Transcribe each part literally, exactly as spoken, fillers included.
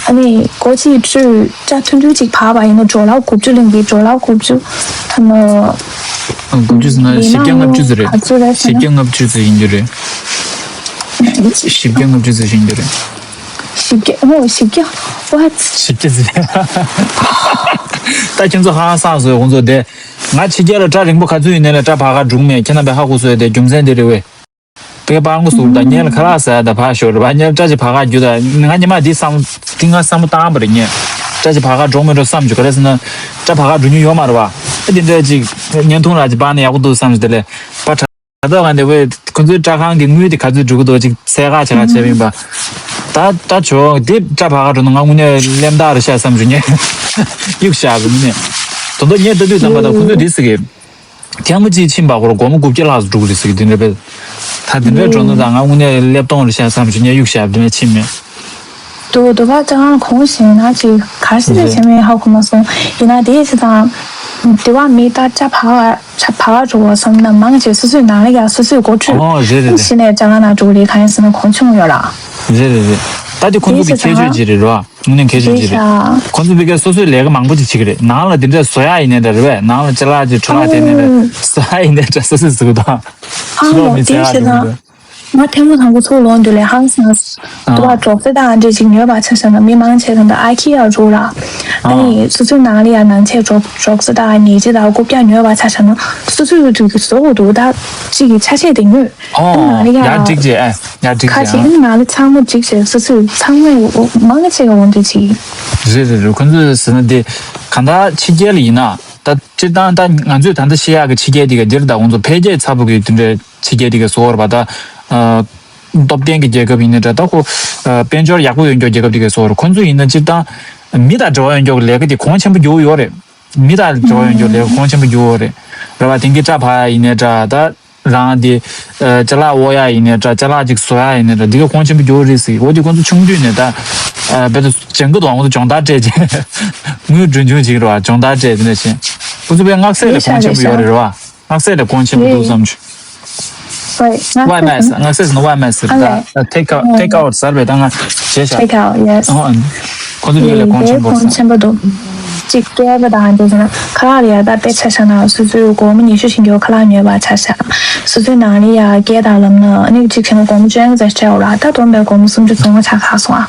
ཨ་ནི་སྒོར་གཅིག་སྤྲོད་སྐྲ་ཐུང་ཐུང་གཅིག་བག་པ་ཡིན་ན་ཌོ་ལར་དགུ་བཅུ་ལེན་གྱི། ཌོ་ལར་དགུ་བཅུ་ཐ་མ། དགུ་བཅུ་ཟེར་ན་བཞི་བརྒྱ་ལྔ་བཅུ་ཙམ་རེད། ག་ཚོད་རེད་ཟེར་ན། བཞི་བརྒྱ་ལྔ་བཅུ་ཙམ་ཡིན་རྒྱུ་རེད། བཞི་བརྒྱ་ལྔ་བཅུ་ཙམ་ཡིན་རྒྱུ་རེད། བཞི་བརྒྱ། ཨོ། བཞི་བརྒྱ། What? བཞི་བརྒྱ་ཙམ། ད་ཁྱེད་ཚོ་ཧ་ཧ་སངས་སོང་། ཁོང་ཚོ་དེ། ང་ཕྱི་རྒྱལ་ལ་སྐྲ་རིང་པོ་ག་ཚོད་ཡིན་ནའི་ལ་སྐྲ་བག་ག་འགྲོ་གི་མེད། ཁྱེད་རྣམ་པས་ཧ་གོ་སོང་། དེ་རྒྱུ་མཚན་དེ་རེད་བས། པའི་པང་གོ་ཟུར་དང་ཉལ་ཁ་ལག་ཟ་ཡ་ད་ཕར་ཞོག་རེད་པ། ཉལ་སྐྲ་ཅིག་བག་ག་རྒྱུ་ད། ང་ཉི་མ་འདི་བསམ། འདི་ང་བསམ་བློ་བཏང་པ་རེད། ངས་སྐྲ་ཅིག་བག་ག་འགྲོ་མི་འགྲོ་བསམ་བྱུང་། ག་རེ་ཟེར་ན། སྐྲ་བག་ག་འགྲོ་མྱོང་ཡོད་མ་རེད་པ། ཨ་འདི་འདྲ་ཅིག་བརྙན་ཐུང་ར་ཅིག་པར་ན་ཡག་པོ་འདུག་བསམ་བྱུང་། དེ་ལས་པ་དྲ་ད་ང་འདི་བས་ཁོ་ཚོའི་སྐྲ་ཁང་གི་དངུལ་དེ་ག་ཚོད་འགྲོ་གི་འདུག་ཅིག་ཚད་བཀག་བྱེད་ག་བྱས་པ་ཡིན་པ། ད་ད་ཇོ་འདི་སྐྲ་བག་ག་འགྲོ་ན་ང་དངོས་གནས་གླེན་རྟགས་རེད་ཤག་བསམ་བྱུང་། ངས་གཡུག་བཞག་པ་དངོས་གནས། དོན་དུ་ངས་ལྟ་དུས་ཙམ་པ་ད་ཁོ་ཚོས་འདི་ཟེར་གི། ཐེངས་མ་གཅིག་ཕྱིན་པ་ཁོ་རང་སྒོར་མོ་དགུ་བརྒྱ་ལྷག་ཙམ་འགྲོ་གི་རེད་ཟེར་གི། འདི་འདྲ་བས། ད་འདི་འདྲ་འགྲོ་ན་ད་ང་དངོས་གནས་སླེབས་སྟོང་རེད་ཤག་བསམ་བྱུང་། ངས་གཡུག་བཞག་འདི་ནས་ཕྱིན་མེད། དུ་དུ་བ་ཅང་གོང་བཞིན་ན་ཅིག་གར་སི་ལས་བྱེད་མེད་ཧ་གོ་མ་སོང་། ཡིན་ན་དེའི་ཚེ་དང་། དེ་བ་མི་ད་ཅ་བ་ཅ་བ་འགྲོ་བ་བསམ་ན་མང་ཆེ་སོ་སོའི་ནང་ལ་ཡ་སོ་སོའི་འགོ་ཁྲིད། ཨོ་རེད་རེད་རེད། གཞི་ནས་ཅ་ལག་ན་འགྲོ་རེད། གང་ཡིན་ཟེར་ན་གོང་ཆུང་ཡོད་ར། རེད་རེད་རེད། ད་དེ་ཁོ་ཚོ་གི་ཁྱད་ཆོས་ཅིག་རེད་རོ། དངོས་གནས་གལ་ཆེན་ཅིག་རེད། ཁོ་ཚོ་ཕ་གིར་སོ་སོའི་ལས་ཀ་མང་པོ་ཅིག་བྱེད་ཀྱི་རེད། ནང་ལ་དེ་འདྲ་བཟོ་ཡག་ཡིན་ནའི་འདྲ་རེད་པས། ནང་ལ་ཅ་ལག་ཅིག་འཕྲོ་བརླག་བསྟན་ནའི་འདྲ། བཟོ་ཡག་ཡིན་ནའི་འདྲ། སོ་སོས་བཟོ་གི་འདུག་ཨ་ཚུར་ལོག་མི་བྱེད་ཡག་འགྲོ་གི་འདུག་ང་ཐེངས་མ་དང་པོ་ཚུར་ལོག་དུས་ལས་ཧང་སངས། དུ་བ་གྲོགས་ཚེ་དང་འདྲེ་ཅིག་ཉོས་པ་ཆ་བཞག་ན་མི་མང་ཆེ་ཙམ་དུ་ཨ་ཁི་ཡར་འགྲོ་ར། ཨ་ནི་སོ་སོའི་ནང་ལ་ཡ་ནང་ཆས་གྲོགས་གྲོགས་ཚེ་དང་ཉེས་ཆད་དང་རྐུབ་བཀྱག་ཉོས་པ་ཆ་བཞག་ན་སོ་སོའི་དུས་ཀྱི་བཟོ་དགོས་འདུག་ད་ཅིག་གི་ཆ་ཤས་དེ་ཉོས། ཨོ། ཡ་འགྲིག་ཅེས། ཨ་ཡ་འགྲིག་ཁ་ཅེས། ཅིག་ནང་ལ་ཚང་མ་འགྲིག་ཅེས་སོ་སོས་ཚང་མས་མང་ཆེ་ག་འོང་དུས་ཅིག་རེད་རེད་རེད། ཁོ་ཚོས་ཟེར་ན་དེ་གང་ལྟར་ཕྱི་རྒྱལ་ལ་ཡིན་ན་ད་སྤྱིར་བཏང་ད་ང་ཚོས་ད་ལྟ་ཤེས་ཡག་གི་ཕྱི་རྒྱལ་དེ་ག་འདིར་ད་ཁོང་ཚོ་འཕེལ་རྒྱས་ཚ་པོ་གི་དེ་འདྲའི་ཕྱི་རྒྱལ་དེ་ག་བཟོ་བར་བ་ད་སྟོབས་ལྡན་གྱི་རྒྱལ་ཁབ་ཡིན་ནའི་འདྲ། ད་ཁོ་དཔལ་འབྱོར་ཡག་པོ་ཡོད་མཁན་རྒྱལ་ཁབ་དེ་ག་བཟོ་བར། ཁོ་ཚོ་ཡིན་ན་སྤྱིར་བཏང་མི་དང་འབྲེལ་བ་ཡོད་མཁན་གྱི་ལས་ཀ་དེ་གོང་ཆེན་པོ་རྒྱུག་ཡོད་རེད། མི་དང་འབྲེལ་བ་ཡོད་མཁན་ལས་གོང་ཆེན་པོ་རྒྱུག་ཡོད་རེད། རེད་བ། དེང་གི་སྐྲ་ཕར་ཡིན་ནའི་འདྲ། ད་རང་དེ་ཅ་ལག་དབོར་ཡག་ཡིན་ནའི་འདྲ། ཅ་ལག་ཅིག་བཟོ་ཡག་ཡིན་ནའི་འདྲ། འདི་ག་གོང་ཆེན་པོ་རྒྱུག་རེད་ཟེར། འོ་དེ་ཁོང་ཚོ་ཆུང་དུས་ནས་ད་བེད་དུ་ཅང་གི་དང་ཁོང་ཚོ་སྦྱོང་བརྡར་སྤྲད་ཅིག་དངུལ་གྲོན་ཆུང་ཅིག་རེད་བ། སྦྱོང་བརྡར་སྤྲད་དེ་འདྲ་བྱས། ཁོང་ཚོ་བས་དངུལ་ཤ་དངུལ་ཆེན་པོ་ཡོད་རེད་བ། དངུལ་ཤ་དེ་གོང་ཆེན་པོ་འདུག་བསམ་བྱུང་། ཝའི་ངག་ཚོས་ཟེར་ན། ཝའི་མེ་ཟེར་ད་ཐེག་ཨའུ་ཊི། ཐེག་ཨའུ་ཊི་ཟེར་བས་ད་ང་བྱས་ཤག་ཐེག་ཨའུ་ཊི། ཡེ་སི། ཨོ། ཁོ་ཚོ་ལས་ལས་གོང་ཆེན་པོ་གོང་ཆེན་པོ་འདུག་གཅིག་སྐྱེས་པ་དང་དེ་ཟེར་ན་ཁ་ལག་ལ་ཡ་ད་དཔེ་ཆ་བཞག་ན་སོ་སོའི་སྒོར་མོ་ཉི་ཤུ་བྱིན་རྒྱུ་ཁ་ལག་ཉོས་པ་ཆ་བཞག་སོ་སོའི་ནང་ལ་ཡ་སྐད་དང་ལམ་ན་ཨ་ནི་གཅིག་བྱས་ན་སྒོར་མོ་བཅོ་ལྔ་ཙམ་སྤྲད་འོ་ར། ད་བསྡོམས་པས་སྒོར་མོ་སུམ་ཅུ་སོ་ལྔ་ཆགས་ཁག་སོང་ཨ།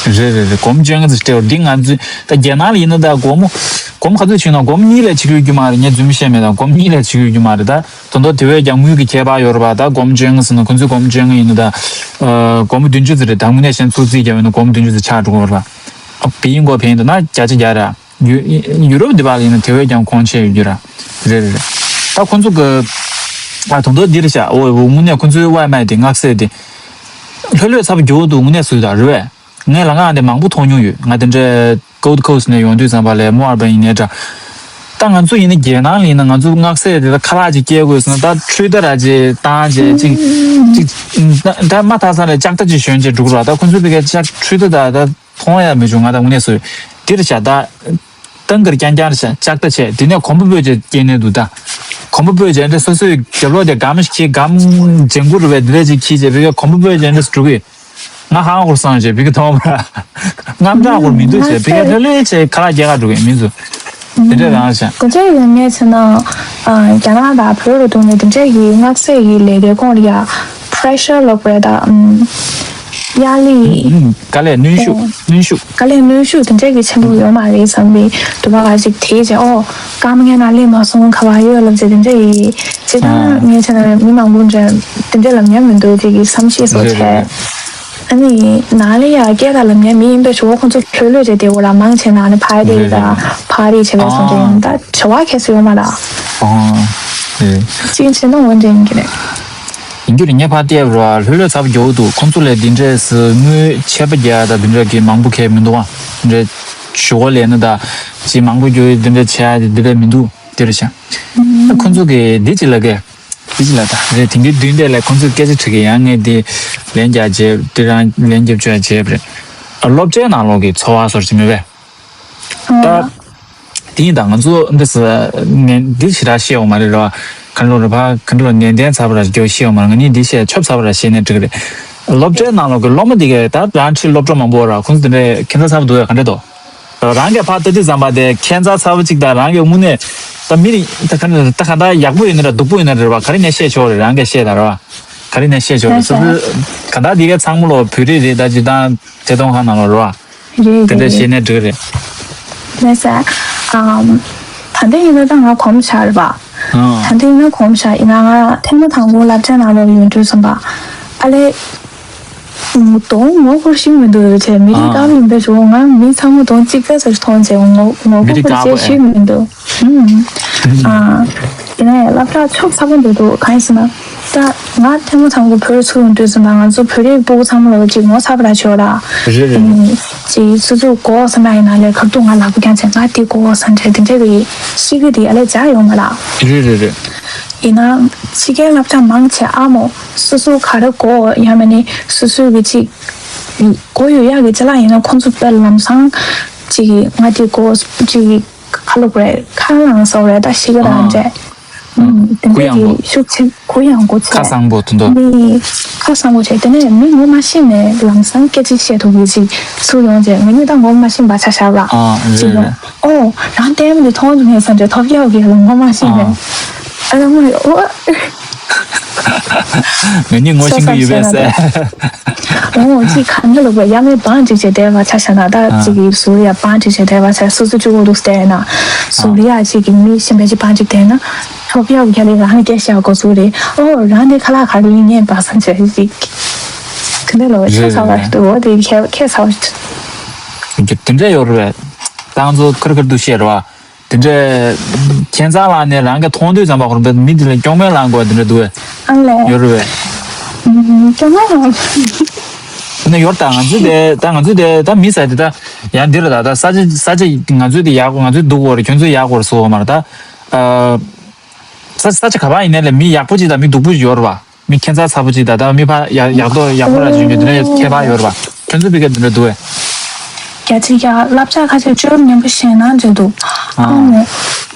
རེད་རེད་རེད། སྒོར་མོ་བཅོ་ལྔ་ཙམ་སྤྲད་འོ། འདི་ང་ཚོའི་ད་རྒྱལ་ནང་ལ་ཡིན་ན་ད་སྒོར་མོ་སྒོར་མོ་ག་ཚོད་བྱུང་ན་སྒོར་མོ་གཉིས་ལས་ཆེ་གི་ཡོད་རྒྱུ་མ་རེད། ངས་རྫུན་མ་བཤད་མེད། ད་སྒོར་མོ་གཉིས་ལས་ཆེ་གི་ཡོད་རྒྱུ་མ་རེད་ད། དོན་དག་དེ་བས་ཀྱང་དངུལ་གྱི་ཁྱད་པར་ཡོད་རེད་པ། ད་སྒོར་མོ་བཅོ་ལྔ་ཟེར་ན་ཁོ་ཚོའི་སྒོར་མོ་བཅོ་ལྔ་ཡིན་ན་ད། ཨ། སྒོར་མོ་བདུན་ཅུ་ཙམ་རེད། ད་དངོས་གནས་བཤད་ན་ཚུར་རྩིས་རྒྱག་པ་ཡིན་ན་སྒོར་མོ་བདུན་ཅུ་ཙམ་ཆགས་འགྲོ་གི་རེད་པ། ཨ། བལ་ཡུལ་སྒོར་ཕན་ཡིན་ད་ན་བརྒྱ་ཆ་བརྒྱ་རེད། ཡུ་ཡུ་རོབ་འདི་པར་ཡིན་ན་དེ་བས་ཀྱང་གོང་ཆེ་ཡོད་རྒྱུ་ར། རེད་རེད་རེད། ད་ཁོ་ཚོ་གི། ཨ། དོན་དག་འདི་རེད་ཤག་འོ་འོ་དངོས་གནས་ཁོ་ཚོའི་ཝའི་མེ་དེ་སྔགས་སྲས་དེ། ལྷོད་ལྷོད་ཚ་པོ་རྒྱུག་འདུག་དངོས་གནས་སུ་ད་རེད་པས། ངས་ལ་ང་འདི་མང་པོ་མཐོང་མྱོང་ཡོད། ང་དེ་འདྲའི་Gold Coast་ནས་ཡོང་དུས་ཙམ་པ་ལས་མོ་ཨར་བན་ཡིན་ནའི་འདྲ། ད་ང་ཚོ་ཡིན་ན་རྒྱལ་ནང་ལ་ཡིན་ན་ང་ཚོ་སྔགས་སྲས་དེ་ད་ཁ་ལག་ཅིག་སྐྱེལ་དགོས་ཟེར་ན་ད་འཕྲུལ་རྟ་ར་ཅིག་བཏང་བྱས་ཅིག་ཅིག་ད་ད་མ་ཐག་ས་ལ་ལྕགས་རྟ་ཅིག་ཞོན་བྱས་འགྲོ་གི་ར། ད་ཁོ་ཚོ་ཕ་གིར་ལྕགས་འཕྲུལ་རྟ་ད་ད་མཐོང་ཡ་མི་བྱུང་། ང་ད་དངོས་གནས་སུ་འདི་རེད་ཤག་ད་ཏང་གིར་རྐྱང་རྐྱང་རེད་ཤག་ལྕགས་རྟ་བྱས་དེ་ནས་གོམ་པ་སྤོས་བྱས་སྐྱེལ་ནས་འདུག་ད་གོམ་པ་སྤོས་བྱས་འདྲ་སོ་སོའི་རྒྱབ་ལོགས་དེ་སྒམ་ཞིག་གིས་སྒམ་ལྗང་གུ་རུ་བས་འདི་འདྲ་ཅིག་ཁྱེར་བྱས་ཕ་གིར་གོམ་པ་སྤོས་བྱས་འདྲ་འགྲོ་གི། ང་ཧང་ཧོར་སང་བྱས་བི་གི་ཐོང་བ། རྔམ་དྲག་ཧོར་མི་འདུག་བྱས་བི་གི་ལྷོད་ལྷོད་བྱས་ཁ་ལག་སྐྱེལ་ག་འགྲོ་གི་མི་འདུག་དེ་འདྲ་རང་ཤག་དགོངས་འཆར་ཡོད་ངས་བྱས་ན། རྒྱ་ནག་དང་བོད་ལ་གཏོང་ནས་དེ་འདྲ་གི་སྔགས་སྲས་ཀྱི་ལས་ཀའི་ཁོངས་ལ་ཡ་pressure་ལབ་དགོས་རེད་ད། ག་ལས་གནོན་ཤུགས། གནོན་ཤུགས། ག་ལས་གནོན་ཤུགས་དེ་འདྲ་གི་ཆེན་པོ་ཡོད་མ་རེད་བསམ་པའི་དུ་བ་ག་ཅིག་དེས་བྱས་ཨོ། སྐར་མ་ལྔའི་ནང་སླེབས་མ་སོང་ག་བ་ཡོད་ལབ་བྱས་དེ་འདྲ་ཡི། སྤྱིར་བཏང་ངས་བྱས་ན་མི་མང་པོ་འདྲ་དེ་འདྲ་ལབ་མྱོང་མི་འདུག་ཅིག་གི་བསམ་ཤེས་སོགས་བྱས། ཨ་ནི་ནང་ལ་ཡ་སྐད་དང་ལབ་མཁན་མི་ཡིན་པའི་ཞུ་བ་ཁོང་ཚོ་ལྷོད་ལྷོད་བྱས་བསྡད་འོ་ར། མང་ཆེ་ནང་ནས་party་རེད་ད། party་བྱས་པའི་སོང་ཆ་ཡིན་ད་བྱ་བ་ཁྱད་སུ་ཡོད་མ་ར། ཨོ། རེད། ཅིག་བྱས་ན་འོ་འདྲ་ཡིན་གྱི་རེད། ཡིན་རྒྱུ་རེད། ངས་ཕར་བལྟས་པ་ར་ལྷོད་ལྷོད་ཚ་པོ་རྒྱག་འདུག་ཁོང་ཚོ་ལས་འདི་འདྲས་སུ་དངུལ་ཆད་པ་རྒྱག་ད་འདི་འདྲ་གི་མང་པོ་གས་མི་འདུག་བ། འདི་འདྲ་ཞུ་བ་ལས་ན་ད་ཅིག་མང་པོ་རྒྱུ་འདི་འདྲ་བྱས་འདི་འདྲ་མི་འདུག་དེ་རེད་ཤག་ཁོང་ཚོ་གི་འདི་ཅིག་ལ་གས། དེ་ཅི་ལ་ད་རེད། དེང་གི་བདུན་དེ་ལ་ཁོང་ཚོས་སྐད་ཆ་དྲི་གི་ཡང་ངས་དེ་ལན་རྒྱག་བྱས་དེ་རང་ལན་རྒྱབ་བཅོས་བྱས་པ་རེད། སློབ་གྲྭའི་ནང་ལོགས་ཀྱི་འཚོ་བ་སོར་ཅི་མེད་པས། ད་དེ་ཡིན་ད་ང་ཚོ་འདི་ས་ནས་འདི་ཞེ་དྲག་ཤེས་ཡོང་མ་རེད་ར། ག་འགྲོ་ར་ཕ་ག་འགྲོ་ལ་ནན་ཏན་ཚ་པ་ར་རྒྱོ་ཤེས་ཡོང་མ་རེད། ང་གཉིས་འདི་བཤད་ཆོབ་ཚ་པ་ར་བཤད་ནས་འགྲིག་གི་རེད། སློབ་གྲྭའི་ནང་ལོགས་ཀྱི་སློབ་མ་དེ་གས་ད་རང་ཁྲིད་སློབ་གྲོགས་མང་པོ་ར་ཁོང་ཚོ་དེ་འདྲའི་ཁྱད་མཚར་ཚ་པོ་འདུག་ཡ། ག་འདྲ་འདུག་རང་གི་ཕར་ལྟ་དུས་ཙམ་པ་དེ་ཁྱད་མཚར་ཚ་པོ་གཅིག་དང་རང་གི་དངོས་གནས་ད་མི་རིགས་ད་ག་འདྲ་ད་ག་འདྲ་ཡག་པོ་ཡིན་ན་ར་སྡུག་པོ་ཡིན་ན་རེད་བ། ག་རེ་ནས་བཤད་ཆོག་རེད། རང་གིས་བཤད་ད་ར་བ། ག་རེ་ནས་བཤད་ཆོག་རེད། སོ་སོའི་ག་ད་དེ་གས་ཚང་མ་ལོ་བོད་རིགས་རེད། ད་སྤྱིར་བཏང་ཐད་གཏོང་ཁང་ནང་ལོ་ར་བ། རེད་དེ་འདྲ་རེད་བཤད་རེད། ནས་འགྲིག་རེད། ལགས་སོ། ཨམ། ད་ལྟ་ཡིན་ན་ད་ང་གོམས་བཞག་རེད་པ། ཨ། ད་ལྟ་ཡིན་ན་གོམས་བཞག་ཡིན་ན་ང་ཐེངས་མ་དང་པོ་སློབ་གྲྭའི་ནང་ལོགས་ཡོང་དུས་ཙམ་པ། ཨ་ལས། གདོང་ངོ་ཤེས་མི་འདུག་ཅེས་མི་རིགས་ཨ། དཀར་པོ་ཡིན་པའི་རུ་ང་མི་ཚང་མ་གདོང་གཅིག་པ་ཟེར་མཐོང་བྱས་ངོ་ངོ་མི་རིགས་ཤེས་དཀར་པོ་ཤེས་མི་འདུག་ཨུམ། ཨ། ཡིན་ནའི་སློབ་གྲྭ་ཆོག་ཚ་པོ་འདུག་འདུག་གང་ཡིན་ཟེར་ན། ད་ང་ཐེངས་མ་དང་པོ་བོད་ཚུར་ཡོང་དུས་ཙམ་པ་ང་ཚོ་བོད་རིགས་སྤུ་གུ་ཚང་མ་ལ་ཅིག་ངོ་ཚ་པོ་ར་ཆོག་ར། རེད་རེད་རེད། ཅིག་སོ་སོ་གོ་བསམ་པ་ཡིན་ན་ལས་ཁ་ཐུག་ང་ལག་པ་བརྐྱངས་བྱས་ང་དེ་གོ་བསམ་བྱས་དེ་འདྲ་གི་ཤེས་ཀྱི་དེ་ཨ་ལས་འཇགས་ཡོང་མ་ལ། རེད་རེད་རེད། ཡིན་ན་ཕྱི་རྒྱལ་སློབ་གྲྭ་མང་ཆེ་ཨ་མོ་སོ་སོ་ག་རེ་གོ་ཡང་མིན་ནི་སོ་སོ་གི་ཅིག་གོ་ཡོད་ཡག་གི་ཅ་ལག་ཡིན་ན་ཁོང་ཚོ་དཔེ་ལམ་སང་ཅིག་ང་དེ་གོ་ཅིག་ཁ་ལོག་རེད་ཁ་ལངས་སོགས་རེད་ད་ཤི་གི་རང་ཨ། འདྲས། ཨ། དེ་གུ་འདྲས་ཡངས་པོ། ཀྱི་ཤུགས་ཆེ་གུ་ཡངས་པོ་ཆེ། ཁ་གསང་པོ་དོན་དུ། མི་ཁ་གསང་པོ་བྱས་དེ་ནས་མི་ངོ་མ་ཤེས་ནས་ལམ་སང་སྐད་ཆ་བཤད་ཐུབ་ཀྱི་ཅིག་ཚུར་ཡོང་རྗེས་ང་གཉིས་ད་ངོ་མ་ཤེས་པ་ཆ་བཞག་ལ། ཨ་རེད་ཅིག་ཡོང་རེད། ཨོ་རང་ལྟད་མོ་འདི་མཐོང་མྱོང་ངས་བསམ་བྱས་ཐོབ་རྒྱག་གི་ལ་ངོ་མ་ཤེས་ནས། ཨ། ཨ་ལ་ངོ་ཨོ། ང་གཉིས་ངོ་ཤེས་ཀྱི་ཡོད་པས་ཟེར། འོ་ཅིག་གང་གི་ལུག་པའི་ཡ་མའི་བང་ཅིག་བྱས་བསྡད་པ་ཆ་བཞག་ན་ད་ཨ། ཅིག་གི་ཟུར་ཡ་བང་ཅིག་བྱས་བསྡད་པ་ཆ་སོ་སོ་གཅིག་པོ་འདུག་བསྡད་ན། ཨ། ཟུར་ཡ་ཅིག་གི་མི་གཞན་པ་ཅིག་བང་ཅིག་བསྡད་ན། ཐོབ་ཡག་གི་ཁ་ལས་རང་སྐད་བཤད་དགོས་ཟུར་རེད། ཨོ་རང་དེ་ཁ་ལག་ག་རེ་ཡིན་ངས་བ་སང་བྱས་ཅིག་དེ་འདྲ་ལོ་ཁྱད་མཚར་བ་རེད་འདུག་འོ་དེ་ཁྱད་ཁྱད་མཚར་བ་ཞིག་དེ་འདྲ་ཡོད་རེད། ད་ང་ཚོ་ཁེར་ཁེར་དུ་བཤད་རེད་བ། དེ་འདྲའི་ཁྱད་མཚར་ལངས་ནས་རང་གི་མཐོང་དུས་ཙམ་པ་ཁོ་རང་མི་དེ་ལ་སྐྱོ་ངལ་ལངས་དགོས་དེ་འདྲ་འདུག་གས། ཨ་ལས། ཡོད་རེད་པས། ཨུམ། སྐྱོ་ངལ་ལངས། དེ་ནས་ཡོད་ད་ང་ཚོའི་དེ་ད་ང་ཚོའི་དེ་ད་མི་ཟེར་དེ་ད་ཡང་འདི་རེད་ད་ད་ས་ཆ་ས་ཆ་ང་ཚོའི་དེ་ཡག་པོ་ང་ཚོའི་སྡུག་པོ་རེད་ཁྱོད་ཚོའི་ཡག་པོ་རེད་ཟེར་བ་མ་རེད་ད། ཨ། ས་ས་ཆ་ག་པར་ཡིན་ནའི་ལས་མི་ཡག་པོ་ཅིག་དང་མི་སྡུག་པོ་ཅིག་ཡོད་རེད་པ། མི་ཁྱད་མཚར་ཚ་པོ་ཅིག་དང་ད་མི་ཕར་ཡག་ཡག་ཐོག་ཡག་པོ་ར་ཅིག་ཡོད་དེ་འདྲའི་ཁྱད་པར་ཡོད་རེད་པ། ཁྱོད་ཚོ་ཕ་གིར་འདི་འདྲ་འདུག་གས། རྒྱ་ཆེ་རྒྱ་བསླབ་བྱ་ཁ་ཤས་སྤྱོད་ཉམས་པོ་ཞེད་སྣང་བྱེད་འདུག་ཨ་ཨང་ནས་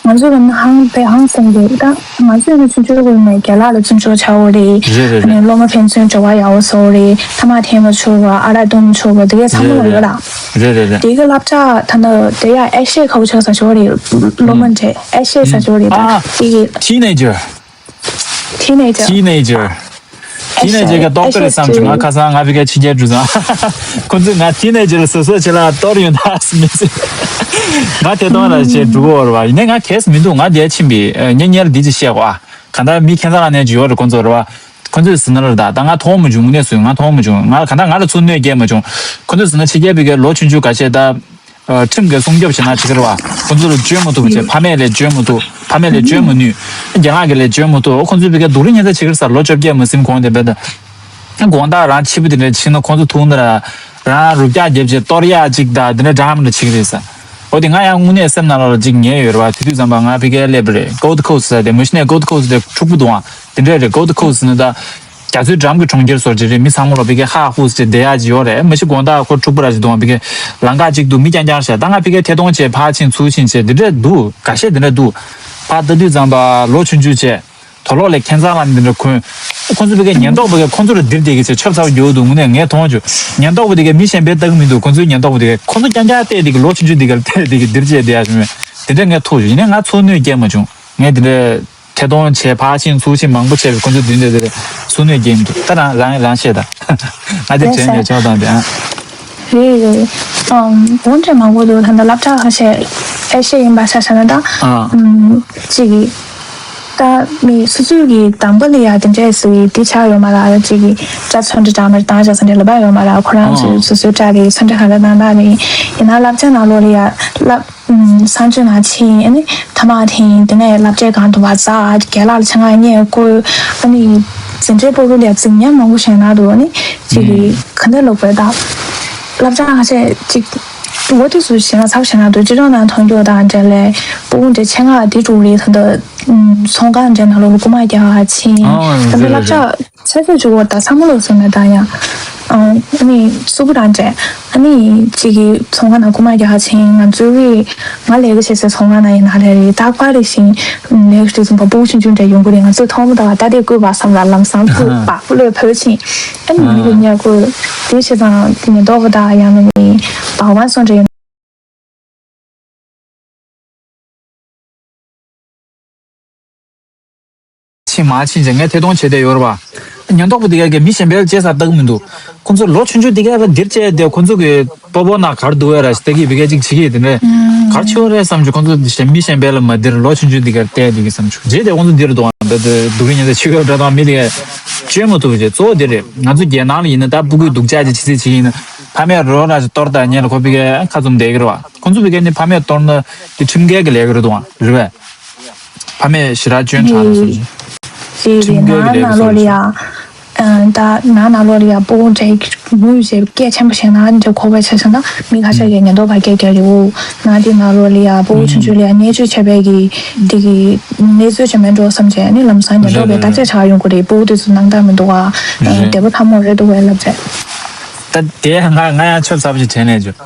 ང་ཚོ་ལ་ནི་ཧང་པའི་ཧང་སང་གི་ད་ང་ཚོས་ནི་ཆུང་ཆུང་སྒོ་ནས་རྒན་ལགས་ལ་བརྩི་འཇོག་བྱ་འོ་རེད། རེད་རེད་ཨ་ནི་རེད། སློབ་མ་ཕན་ཚུན་འབྲེལ་བ་ཡག་པོ་བཟོ་འོ་རེད། ཐ་མག་འཐེན་མ་ཆོག་པ་ཨ་རག་བཏུང་མ་ཆོག་པ་དེ་གས་ཚང་མ་ལ་ཡོད་ལ། རེད་རེད་རེད། དེ་གི་བསླབ་བྱ་ད་ནི་དེ་ཡ་ཨེ་ཤེ་ཁ་བོ་ཆགས་ས་ཆོག་རེད། སློབ་མ་འདྲ་ཨེ་ཤེ་ས་ཆོག་རེད་ད་ཨ། དེ་གི་ཊི་ནེ་ཇར། ཊི་ནེ་ཇར། ཊི་ནེ་ཇར། ཊི་ནེ་ཇར་ག་ཏོག་ཏོ་རེད་བསམ་བྱུང་ང་ཁ་སང་ང་ཕ་གིར་ཕྱི་རྒྱལ་འགྲོ་ཙང་། ཁོ་ཚོས་ང་ཊི་ནེ་ཇར་བཟོ་བཟོ་བྱེད་ལ་གཏོར་ཡོང་ད་སྨྲས་ཚེ། ང་དེ་གཏོང་ར་བྱེད་འགྲོ་གི་ཡོད་རེད་བ། ཡིན་ནའི་ང་གལ་སྲིད་མི་འདུག་ང་འདིར་ཕྱིན་པས་ངས་སྔོན་ལ་འདི་ཅིག་བཤད་གོ་ཨ། གང་ལྟར་མི་ཁྱད་མཚར་ལངས་ནས་ཅིག་ཡོད་རེད་ཁོ་ཚོ་རེད་བ། ཁོ་ཚོས་ཟིན་ན་ལ་ད་ད་ང་མཐོང་མ་བྱུང་དངོས་གནས་སུ་ང་མཐོང་མ་བྱུང་ང་གང་ལྟར་ང་ལ་ཚུར་གནོད་སྐྱེལ་མ་བྱུང་། ཁོ་ཚོས་ཟིན་ན་ཕྱི་རྒྱལ་བོད་སྐད་ལོ་ཆུང་ཆུང་འགའ་ཤས་ད། ཁྲིམས་ཀྱི་སྲུང་སྐྱོབ་བྱེད་ན་བྱེད་ཀྱི་རེད་བ། ཁོ་ཚོ་ལ་བཅོལ་མི་ཐུབ་བྱས་ཕ་མས་ལས་བཅོལ་མི་ཐུབ་ཕ་མས་ལས་བཅོལ་མི་ནུས། རྒན་ལགས་ཀྱི་ལས་བཅོལ་མི་ཐུབ་ཁོ་ཚོའི་བི་གའི་སྡུག་རུས་ཉེན་ཚ་བྱེད་ཀྱི་རེད་ས་ལོ་བཅོ་བརྒྱད་མ་ཟིན་གོང་དེ་བས་ད། དགོང་དག་རང་ཕྱི་པོ་དེ་འདྲ་ཕྱིན་ན་ཁོ་ཚོ་ཐུག་ན་ར། རང་རུབ་རྒྱག་རྒྱབ་བྱས་གཏོར་ཡག་ཅིག་དང་དེ་འདྲ་འདྲ་མི་འདྲ་བྱེད་ཀྱི་རེད་ས། འོ་དེ་ང་ཡང་དངོས་གནས་སེམས་ནང་ལ་ཅིག་ཉལ་ཡོད་རེད་བ་དེ་དུས་ཙམ་པ་ང་བི་གའི་སླེབས་པ་རེད་Gold Coast་ཟེར་དེ་མ་གཞི་ནས་Gold Coast་དེ་འཁྲུག་པོ་འདུག་ཨང་དེ་འདྲ་རེད་Gold Coast་ནི་ད། རྒྱ་མཚོའི་འགྲམ་གྱི་གྲོང་ཁྱེར་བཟོ་འདྲ་རེད། མི་ཚང་མ་ལ་ཕ་གིར་ཧ་ཧུ་ཟེར་བསྡད་ཡག་ཅིག་ཡོད་རེད། མ་གཞི་དགོང་དག་ཁོ་འཁྲུག་པོ་ར་ཅིག་འདུག་ཨང་། ཕ་གིར་ལམ་ཁ་གཅིག་ཏུ་མི་རྐྱང་རྐྱང་ཤག་ད་ང་ཕ་གིར་ཐད་གཏོང་བྱས་ཕར་ཕྱིན་ཚུར་ཕྱིན་བྱས་འདི་འདྲ་འདུག་འགའ་ཤས་འདི་འདྲ་འདུག་ཕར་ལྟ་དུས་ཙམ་པ་ལོ་ཆུང་ཆུང་བྱས་དུག་ལོག་ལས་ཁྱད་མཚར་ལངས་འདི་འདྲ་གོན། ཁོ་ཚོ་ཕ་གིར་ཉེན་རྟོག་པ་གིས་ཁོ་ཚོ་ལ་འདིར་བསྡད་ཀྱི་བྱས་ཆབ་ཚ་བོ་རྒྱག་འདུག་དངོས་གནས་ངས་མཐོང་བྱུང་། ཉེན་རྟོག་པ་དེ་གས་མི་གཞན་པས་ལྟ་གི་མི་འདུག་ཁོ་ཚོའི་ཉེན་རྟོག་པ་དེ་གས་ཁོ་ཚོ་རྐྱང་རྐྱང་བལྟས་དེ་གི་ལོ་ཆུང་ཆུང་དེ་གས་བལྟས་དེ་གི་འདིར་བྱས་བསྡད་ཡག་བྱུང་བས་དེ་འདྲ་ངས་ཐུག་བྱུང་། ཡིན་ནའི་ང་ཚུར་གནོད་སྐྱེལ་མ་བྱུང་། ངས་དེ་འདྲ། ཐད་གཏོང་བྱས་ཕར་ཕྱིན་ཚུར་ཕྱིན་མང་པོ་བྱས་པའི་ཁོ་ཚོའི་མདུན་དེ་དེ་སུ་གནོད་སྐྱེལ་མི་འདུག་ད་རང་རང་རང་བཤད་ད། ང་དེ་དྲན་ཡོད་ཆོག་དང་དེ་ཨ། རེད་རེད། ཨམ། འོན་ཀྱང་མང་པོ་འདུག་ད་ལྟ་སློབ་གྲྭ་ཁ་ཤས་ཨེ་ཤེ་ཡིན་པ་ཆ་བཞག་ན་ད། ཨ། ཨམ། གཅིག་གིས། ད་མི་སོ་སོའི་གི་དམ་པ་ལ་ཡ་དེ་འདྲས་སུ་ཡི་དེ་ཆགས་ཡོད་མ་རེད། གཅིག་གིས་སྐྲ་ཚོན་ཁྲ་འདྲ་མར་བཏང་བྱས་ས་འདྲ་ལབ་པ་ཡོད་མ་རེད། ཁོ་རང་ཚོས་སོ་སོའི་སྐྲ་དེ་ཚོན་ཁྲ་ག་རེ་བཏང་ད་རེད། ཡིན་ན་སློབ་གྲྭ་ནང་ལོགས་ལ་ཡ་སློབ། གསང་སྤྱོད་ནང་ཕྱིན་ཨ་ནི་ཐ་མག་འཐེན། དེ་ནས་བསླབ་བྱའི་སྒང་དུ་བ་ཛ་རྒན་ལགས་ལ་ཆེད་མངགས་བསྙད་བཀོལ། ཨ་ནི་འཛིན་གྲྭའི་སྤོ་རུ་ལ་རྫིག་ཉམས་མང་པོ་བྱས་ན་འདུག་ཨ་ནི་ཅིག་གི་ག་འདྲ་ལབ་དགོས་ད། བསླབ་བྱ་ཁ་ཤས་ཅིག་འོ་དུས་སུ་བྱས་ན་ཚ་པོ་བྱས་ན་འདུག་སྤྱི་ཚོགས་ནང་མཐོང་རྒྱུ་དང་འབྲེལ་ལས་སྤོ་རུ་འདྲ་ཆེད་མངགས་འདི་འགྲོ་རེད་ད་འདུག་ཚོང་ཁང་འདྲ་ནང་ལོགས་ལ་རྐུ་མ་རྒྱག་ཕྱིན་ད་འདི་བསླབ་བྱ། ཆ་ཆ་ཆུ་བོ་ད་ས་མོ་ལོ་སོང་ན་ད་ཡང་། ཨ་ནི་སུ་བུ་རང་འདྲ། ཨ་ནི་གཅིག་གི་ཚོང་ཁང་ནང་རྐུ་མ་རྒྱག་ཕྱིན་ང་ཚོའི་ང་ལས་ཀ་བྱེད་སའི་ཚོང་ཁང་ནང་ཡིན་ན་ལས་རེད་རྟག་པར་རེ་བཞིན་ལས་ཀ་བྱེད་ཚུན་པ་སྤུ་གུ་ཆུང་ཆུང་འདྲ་ཡོང་གི་རེད། ང་ཚོས་མཐོང་མ་ད་བ་ད་དེ་བརྐུས་པ་བསམ་ལ་ལམ་སང་བརྐུས་པ་བརྐུ་ལོས་བོས་ཕྱིན། ཨ་ནི་མི་རེ་ཉལ་དགོས་དེ་བྱས་ཙང་ཉེན་རྟོག་པ་དང་ཡང་ན་ནི་བང་བང་སོང་འདྲ་ཡོང་། ཕྱིན་མ་ཕྱིན་ཅེས་ངས་ཐད་གཏོང་བྱས་བསྡད་ཡོད་རེད་བ། ཉེན་རྟོག་པ་དེ་ག་གིས་མི་གཞན་པའི་ལ་ཅེས་ལྟ་གི་མི་འདུག་ཁོང་ཚོ་ལོ་ཆུང་ཆུང་དེ་ག་ལ་འདིར་བཅད་དེ་ཁོང་ཚོ་གི་སྤོ་བོ་ན་གར་འདུག་བས་ར་ཞིག་ལྟ་གི་བི་ག་ཅིག་བྱེད་ཀྱི་དེ་འདྲས་གར་ཆེ་བ་རེད་བསམ་བྱུང་། ཁོང་ཚོ་གཞན་མི་གཞན་པའི་ལ་མ་འདིར་ལོ་ཆུང་ཆུང་དེ་ག་ལ་བལྟས་འདུག་གི་བསམ་བྱུང་། རྗེས་དེ་ཁོང་ཚོ་འདིར་འདུག་ཨང་འདི་འདི་སྡུག་རུས་ཉེན་ཚད་ཆེ་བའི་འདྲ་དང་མི་དེ་ག་བཅོས་མ་ཐུབ་པ་བྱས་གཙོ་བོ་དེ་རེད། ང་ཚོ་རྒྱལ་ནང་ལ་ཡིན་ན་ད་སྤུ་གུའི་སྡུག་ཅག་ཅིག་བྱེད་ཚིག་ཅིག་ཡིན་ན་ཕ་མས་རོ་ར་ཅིག་གཏོར་ད་ཉེ་ལ་ཁོ་བི་ག་ཁ་བཙུམ་བསྡད་ཀྱི་རེད་བ། ཁོང་ཚོ་བི་ག་ནི་ཕ་མས་གཏོར་ན་དེ་ཁྲིམས་འགལ་གྱི་ལས་ཀ་རེད་འདུག་ཨང་རེད་བས། ཕ་མས་ཞེ་དྲག་སྐྱོན་དྲག་ལ་སོང་ཞིང་། རེད་རེད་ཁྲིམས་འགལ་གྱི་ལས་ཀ་བཟོ་ཞིང་། ད་ནང་ནང་ལོགས་ལ་ཡ་སྤུ་གུ་འདྲ་མུ་བྱས་སྐད་ཆེན་པོ་བཤད་ན་འདྲ་གོ་བ་ཆ་བཞག་ན་མི་ཁ་ཤས་ཀྱིས་ཉེན་རྟོག་པ་སྐད་རྒྱག་རེད་འོ། ནང་དེ་ནང་ལོགས་ལ་ཡ་སྤུ་གུ་ཆུང་ཆུང་ལ་ཡ་བརྙས་བཅོས་བྱས་པའི་གི་དེ་གི་གནས་ཚུལ་ཅིག་མེད་འགྲོ་བསམ་བྱས་ནི་ལམ་སང་ཉེན་རྟོག་པས་བརྟག་དཔྱད་བྱ་ཡོང་གི་རེད། སྤུ་གུ་དེ་ཚོ་སྣང་དག་མི་འདུག་ག་བདེ་པོ་ཐབས་མོ་རེད་འདུག་གས་ལབ་བྱས། ད་དེ་ང་ང་ཡང་ཆབ་ཚ་པོ་ཞིག་དྲན་ནས་བརྗོད།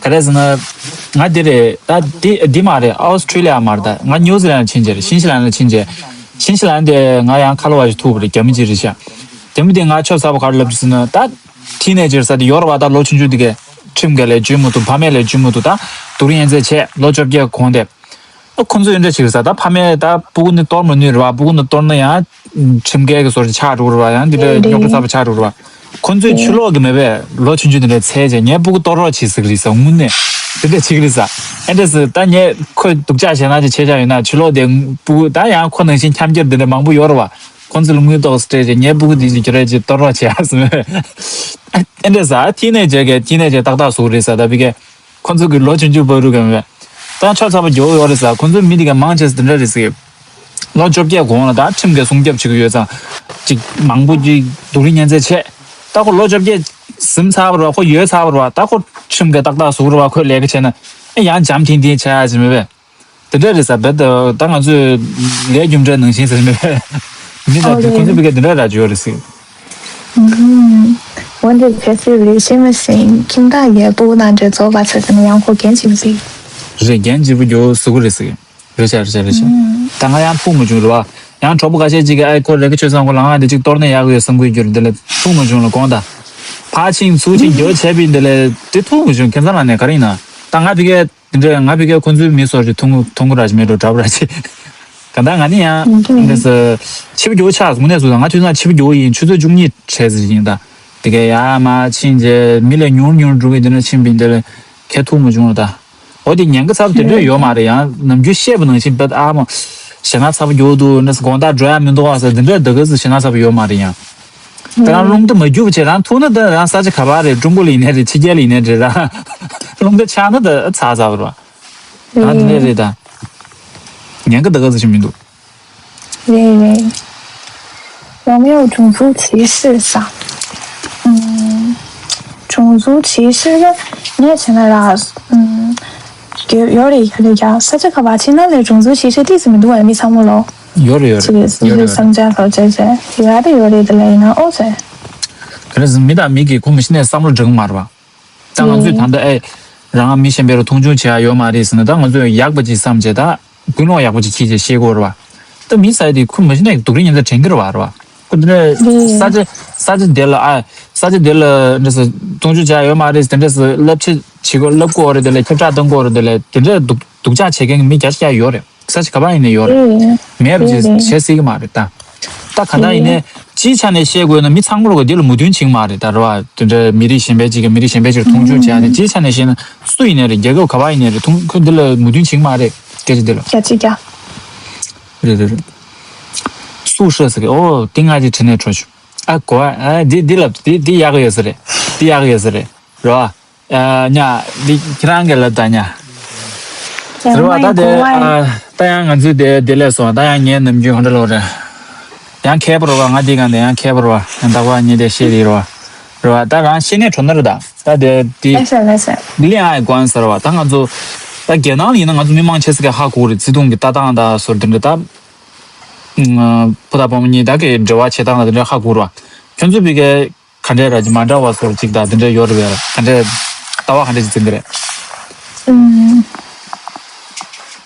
ག་རེ་ཟེར་ན། ང་འདི་རེད་ད་འདི་འདི་མ་རེད། ཨོ་སི་ཁྲུ་ལི་ཡ་མ་རེད་ད། ང་ནིའུ་ཛི་ལན་ལ་ཕྱིན་རྗེས་རེད། ཤིན་ཤི་ལན་ལ་ཕྱིན་རྗེས། ཤིན་ཤི་ལན་དེ་ང་ཡང་ཁ་ལོ་བ་ཞིག་ཐུག་པ་རེད། རྒྱ་མི་གཅིག་རེད་ཤག་དེ་མི་དེ་ང་ཆོབ་ཚ་པོ་ག་རེ་ལབ་རྒྱུ་ཟེར་ན་ད། ཐི་ནེ་ཇར་ས་དེ་ཡོད་རེད་བ། ད་ལོ་ཆུང་ཆུང་དེ་གས་ཁྲིམས་འགལ་ལས་འཇུས་མ་ཐུབ། ཕ་མས་ལས་འཇུས་མ་ཐུབ། ད་སྡུག་རུས་ཉེན་ཚད་ཆེ་ལོ་བཅོ་བརྒྱད་གོང་དེ། ཨ་ཁོ་ཚོས་འདྲ་བྱེད་ས་ད་ཕ་མས་ད་སྤུ་གུ་ནི་གཏོར་མ་ནུས་རེད་བ། སྤུ་གུ་ནི་གཏོར་ན་ཡང་ཁྲིམས་འགལ་གྱི་བཟོ་འདྲ་ཆགས་འགྲོ་རེད་བ། ཡང་འདི་འདྲ་རེད་རྙོག་དྲ་རེད། ཚ་པོ་ཆགས་འགྲོ་རེད་བ། ཁོ་ཚོས་ཕྱི་ལོགས་ཀྱི་མེད་པས་ལོ་ཆུང་ཆུང་འདི་འདྲ་འཚོལ་བྱས་ངའི་སྤུ་གུ་གཏོར་རོགས་བྱེད་ཟེར་གི་རེད་ས། དངོས་གནས་འདི་འདྲ་བྱེད་ཀྱི་རེད་ས། ཨེ་འདྲ་ཟེར་ད་ངས་ཁོས་སྡུག་ཅག་བྱས་ན་ཅིག་བྱས་བཞག་ཡོད་ན་ཕྱི་ལོགས་དེ་སྤུ་གུ་ད་ཡང་ཁོ་ནང་བཞིན་འཁྱམ་རྒྱུ་འདི་འདྲ་མང་པོ་ཡོད་རེད་བ། ཁོ་ཚོ་ལ་དངུལ་ཏོག་སྤྲད་རྗེས་ངའི་སྤུ་གུ་འདི་ཅིག་ཁྱོད་རང་ཅིག་གཏོར་རོགས་བྱེད་ཨ་ཟེར། ཨེ་འདྲ་ཟེར་ཐི་ནེ་ཇར་གྱི་ཐི་ནེ་ཇར་ཏག་ཏག་བཟོ་གི་རེད་ས། ད་བི་གས། ཁོ་ཚོ་གི་ལོ་ཆུང་ཆུང་བར་དུ་གམ་རེད། ད་ཆོ་ཚ་པོ་རྒྱོ་ཡོད་རེད་ས། ཁོ་ཚོ་མི་དེ་ག་མང་ཆེ་ས་དེ་འདྲ་རེད་ཟེར། ལོ་བཅོ་བརྒྱད་གོང་ལ་ད་ཁྲིམས་ཀྱི་སྲུང་སྐྱོབ་བྱེད་ཀྱི་ཡོད་ཙང་། ཅིག་མང་པོ་ཅིག་སྡུག་རུས་ཉེན་ཚད་ཆེ། ད་ཁོ་ལོ་བཅོ་བརྒྱད་ཟིན་ཚར་བ་རེད་བ། ཁོ་ཡོལ་ཚར་བ་རེད་བ། ད་ཁོ་ཁྲིམས་ཀྱི་ཏག་ཏག་བཟོ་གི་རེད་བ། ཁོས་ལས་ཀ་བྱས་ན་ཨེ་ཡང་འཇམ་ཐིང་ཐིང་ཆགས་ཡ་ཟེར་མེད་པས། དེ་འདྲ་རེད་ས། རྦད་དེ་ད་ང་ཚོས་ལས་རྒྱུ་འབྲས་ནང་བཞིན་ཟེར་མེད་པས། མི་ཨོ་དང་ཁོ་ཚོ་རེད། བི་གས་དེ་འདྲ་ར་ཅིག་ཡོད་རེད་ཟེར། ཨུམ། འོན་ཏེ་ཁྱེད་ཚོས་རེ་ཞིག་མི་ཤེས་ཁྱིམ་བདག་གིས་སྤུ་གུ་ནང་འདྲེ་རྫོགས་པ་ཚོད་ཟིན་ཡང་ཁོ་རྒན་བྱེད་མི་སྲིད། རེད། རྒན་བྱེད་པོ་རྒྱོ་བཟོ་གི་རེད་ཟེར། རེད་ཤག་རེད་ཤག་རེད་ཤག་ཨུམ། ད་ང་ཡང་ཐུག་མ་བྱུང་རེད་བ། ཡང་གྲོགས་པོ་ཁ་ཤས་ཅིག་གིས་ཨའི་ཁོ་རེ་གི་ཆོས་སང་ཁོ་ལ་ང་འདི་ཅིག་གཏོར་ནས་ཡག་གི་ཡོད་བསམ་གི་ཡོད་རྒྱུ་རེད། འདི་ལས་ཐུག་མ་བྱུང་ལ་དགོངས་དག་ཕར་ཕྱིན་ཚུར་ཕྱིན་རྒྱོ་བྱས་པའི་འདི་ལས་དེ་ཐུག་མ་བྱུང་། ཁྱེད་ཚང་ལ་ནས་ག་རེ་ཡིན་ན་ད་ང་བི་གས། དེ་འདྲས་ང་བི་གའི་ཁོ་ཚོའི་མི་སོར་གྱི་ཐུང་ཐུང་གུ་ར་ཅི་མེད་འགྲོ་འདྲ་བོ་ར་ཅི། ག་ད་ང་ནི་ཡང་འདྲས་སེ་ཆིབ་རྒྱུ་ཆགས་དངོས་གནས་སུ་ང་དུས་ན་ཆིབ་རྒྱུ་ཡིན། ཆུ་ཚོད་བཅུ་གཉིས་བྱས་ཟིན་ཡིན། ད་དེ་གའི་ཡ་མ་ཕྱིན་རྗེས་མི་ལས་ཉུང་ཉུང་འགྲོ་གི་འདི་ན་ཕྱིན་པའི་འདི་ལས་ཁེ་ཐུག་མ་བྱུང་ལ། ད་འོ་དེ་ཉན་གི་ཚབ་དེ་འདྲས་ཡོད་མ་རེད། ཡང་ནམ་རྒྱུན་བཤད་པ་ནང་བཞིན་བེད་ཨ་མ་ཞེ་ན་ཚབ་རྒྱུ་འདུག་འདྲས་དགོང་དག་འགྲོ་ཡ་མི་འདུག་ཨ་ཟེར་འདི་འདྲས་འདི་ག་ཟེར་ཞེ་ན་ཚབ་ཡོད་མ་རེད་ཡང་། དེ་རང་རླུང་རྟ་མ་རྒྱུག་པ་བྱས་རང་ཐུག་ན་ད་རང་ས་ཆ་ག་པར་རེད། ཀྲུང་གོ་ལ་ཡིན་ནའི་རེད། ཕྱི་རྒྱལ་ལ་ཡིན་ནའི་རེད། རང་རླུང་རྟ་ཆགས་ན་ད་ཚར་ཚར་བ་རེད་བ། ད་དེ་འདྲས་རེད་ད། ཉན་གི་ད་ག་ཟེར་ཞིག་མི་འདུག་རེད་རེད། 我们有种族歧视啥？嗯，种族歧视 ནི་ངས་བྱས་ན་ར། ཨུམ། ཡོད་ཡོད་རེད་ཡོད་རེད་ཡ། ས་ཆ་ག་པར་ཕྱིན་ན་ལས་种族歧视 དེ་ཙམ་མི་འདུག་བས་མི་ཚང་མ་ལོ། ཡོད་རེད་ཡོད་རེད་ཅིག་ཡོད་རེད་ཡོད་རེད། བསམ་འཆར་ལོ་བྱས་བྱས་ཡོད་རེད་ཡོད་རེད་དེ་ལས་ཡིན་ན་ཨོ་ཟེར། ག་རེ་ཟེར་མི་དང་མི་གི་ཁོ་མི་ཤེས་ནས་བསམ་བློ་འགྲིག་གི་མ་རེད་བ། ད་ང་ཚོས་ད་ལྟ་ཨེ། རང་མི་གཞན་པའི་རུ་མཐོང་ཆུང་བྱེད་ཡ་ཡོད་མ་རེད་ཟེར་ན་ད་ང་ཚོས་ཡག་པ་ཅིག་བསམ་བྱས་ད། ཀུན་སློང་ཡག་པོ་ཅིག་ཁྱེར་བྱས་ཤེས་དགོས་རེད་བ། ད་མི་ཟེར་དེ་ཁོ་མི་ཤེས་ནས་སྡུག་རུས་ཉེན་ཚ་དྲན་གི་རེད་བ་རེད་བ། ཁོ་འདི་འདྲ་ས་ཆ་ས་ཆ་དེ་ལ་ཨ། ས་ཆ་དེ་ལ་འདྲ་ས་མཐོང་ཆུང་བྱ་ཡ་ཡོད་མ་རེད་དེ་འདྲ་ས་བསླབ་བྱ་བྱེད་དགོས་བསླབ་དགོས་རེད་དེ་ལ་ཁྱབ་བསྒྲགས་གཏོང་དགོས་རེད་དེ་ལ་དེ་འདྲ་སྡུག་སྡུག་ཅག་བྱེད་མཁན་གྱི་མི་རྒྱ་ཆེ་ཡོད་རེད། ས་ཆ་ག་པར་ཡིན་ནའི་ཡོད་རེད། ཨེ། མེད་པ་ཅིག་ཨེ་བྱེད་སྲིད་ཀྱི་མ་རེད་ད། ད་ག་ད་ཡིན་ནའི་སྤྱིའི་ཆ་ནས་བཤད་དགོས་ན་མི་ཚང་མ་ལོག་གི་འདི་ལ་མོས་མཐུན་བྱེད་ཀྱི་མ་རེད་ད་རེད་བ། དེ་འདྲ་མི་རིགས་གཞན་པའི་ཅིག་གི་མི་རིགས་གཞན་པའི་ཅིག་མཐོང་ཆུང་བྱས་ཏེ་སྤྱིའི་ཆ་ནས་བཤད་ན་སུ་ཡིན་ནའི་རེད། རྒྱལ་ཁབ་ག་པར་ཡིན་ནའི་རེད། ཐུང་ཁོས་འདི་ལ་མོས་མཐུན་བྱེད་ཀྱི་མ་རེད། སྐད་ཆ་འདི་ལ། རྒྱ་ཆེ་རྒྱ། རེད་རེད་རེད། སུ་ཧྲ་ཟེར་གི་ཨོ་དེ་ང་ཅིག་དྲན་ནས་བྲོས་བྱུང་། ཨ་གོ་ཨ་འདི་འདི་ལབ་འདི་འདི་ཡག་གི་ཡོད་ས་རེད། འདི་ཡག་གི་ཡོད་ས་རེད། རེད་བ། ཨ་ཉ། འདི་ཁྱེད་རང་གིས་ལབ་དང་ཉ། ཟེར་བ་ད་དེ་ཨ་ད་ཡང་ང་ཚོའི་དེ་དེ་ལས་སོང་ད་ཡང་ངའི་ནམ་རྒྱུན་གང་འདྲ་ལོ་རེད། ཡང་མཁས་པ་རེད་བ། ང་འདི་གང་དེ་ཡང་མཁས་པ་རེད་བ། ཡང་ད་བ་ཉི་དེ་ཤེས་རེད་བ། རེད་བ། ད་རང་ཤེས་ནས་གྲོ་ན་རེད་ད། ད་དེ་དེ་ལེ་ཤ་ལེ་ཤ། ལི་ཨའི་ཀོན་ཟེར་བ་ད་ང་ཚོ་ད་རྒྱལ་ནང་ལ་ཡིན་ན་ང་ཚོ་མི་མང་ཆེ་ས་གི་ཧ་གོ་རེད། བརྩེ་དུང་གི་ལྟ་སྟངས་ད་སོར་དེ་འདྲ་ད། ཕུ་ཐག་བུ་མོ་གཉིས་ད་གི་འབྲེལ་བ་བྱེད་སྟངས་ལ་དེ་འདྲ་ཧ་གོ་ར། ཁྱོད་ཚོ་བི་གའི་ག་འདྲས་ར་ཅིག་མ་འདྲ་བ་སོར་ཅིག་དང་དེ་འདྲས་ཡོད་རེད་བས། ག་འདྲས་ལྟ་བ་ག་འདྲས་ཅིག་འཛིན་གི་རེད། ཨུམ།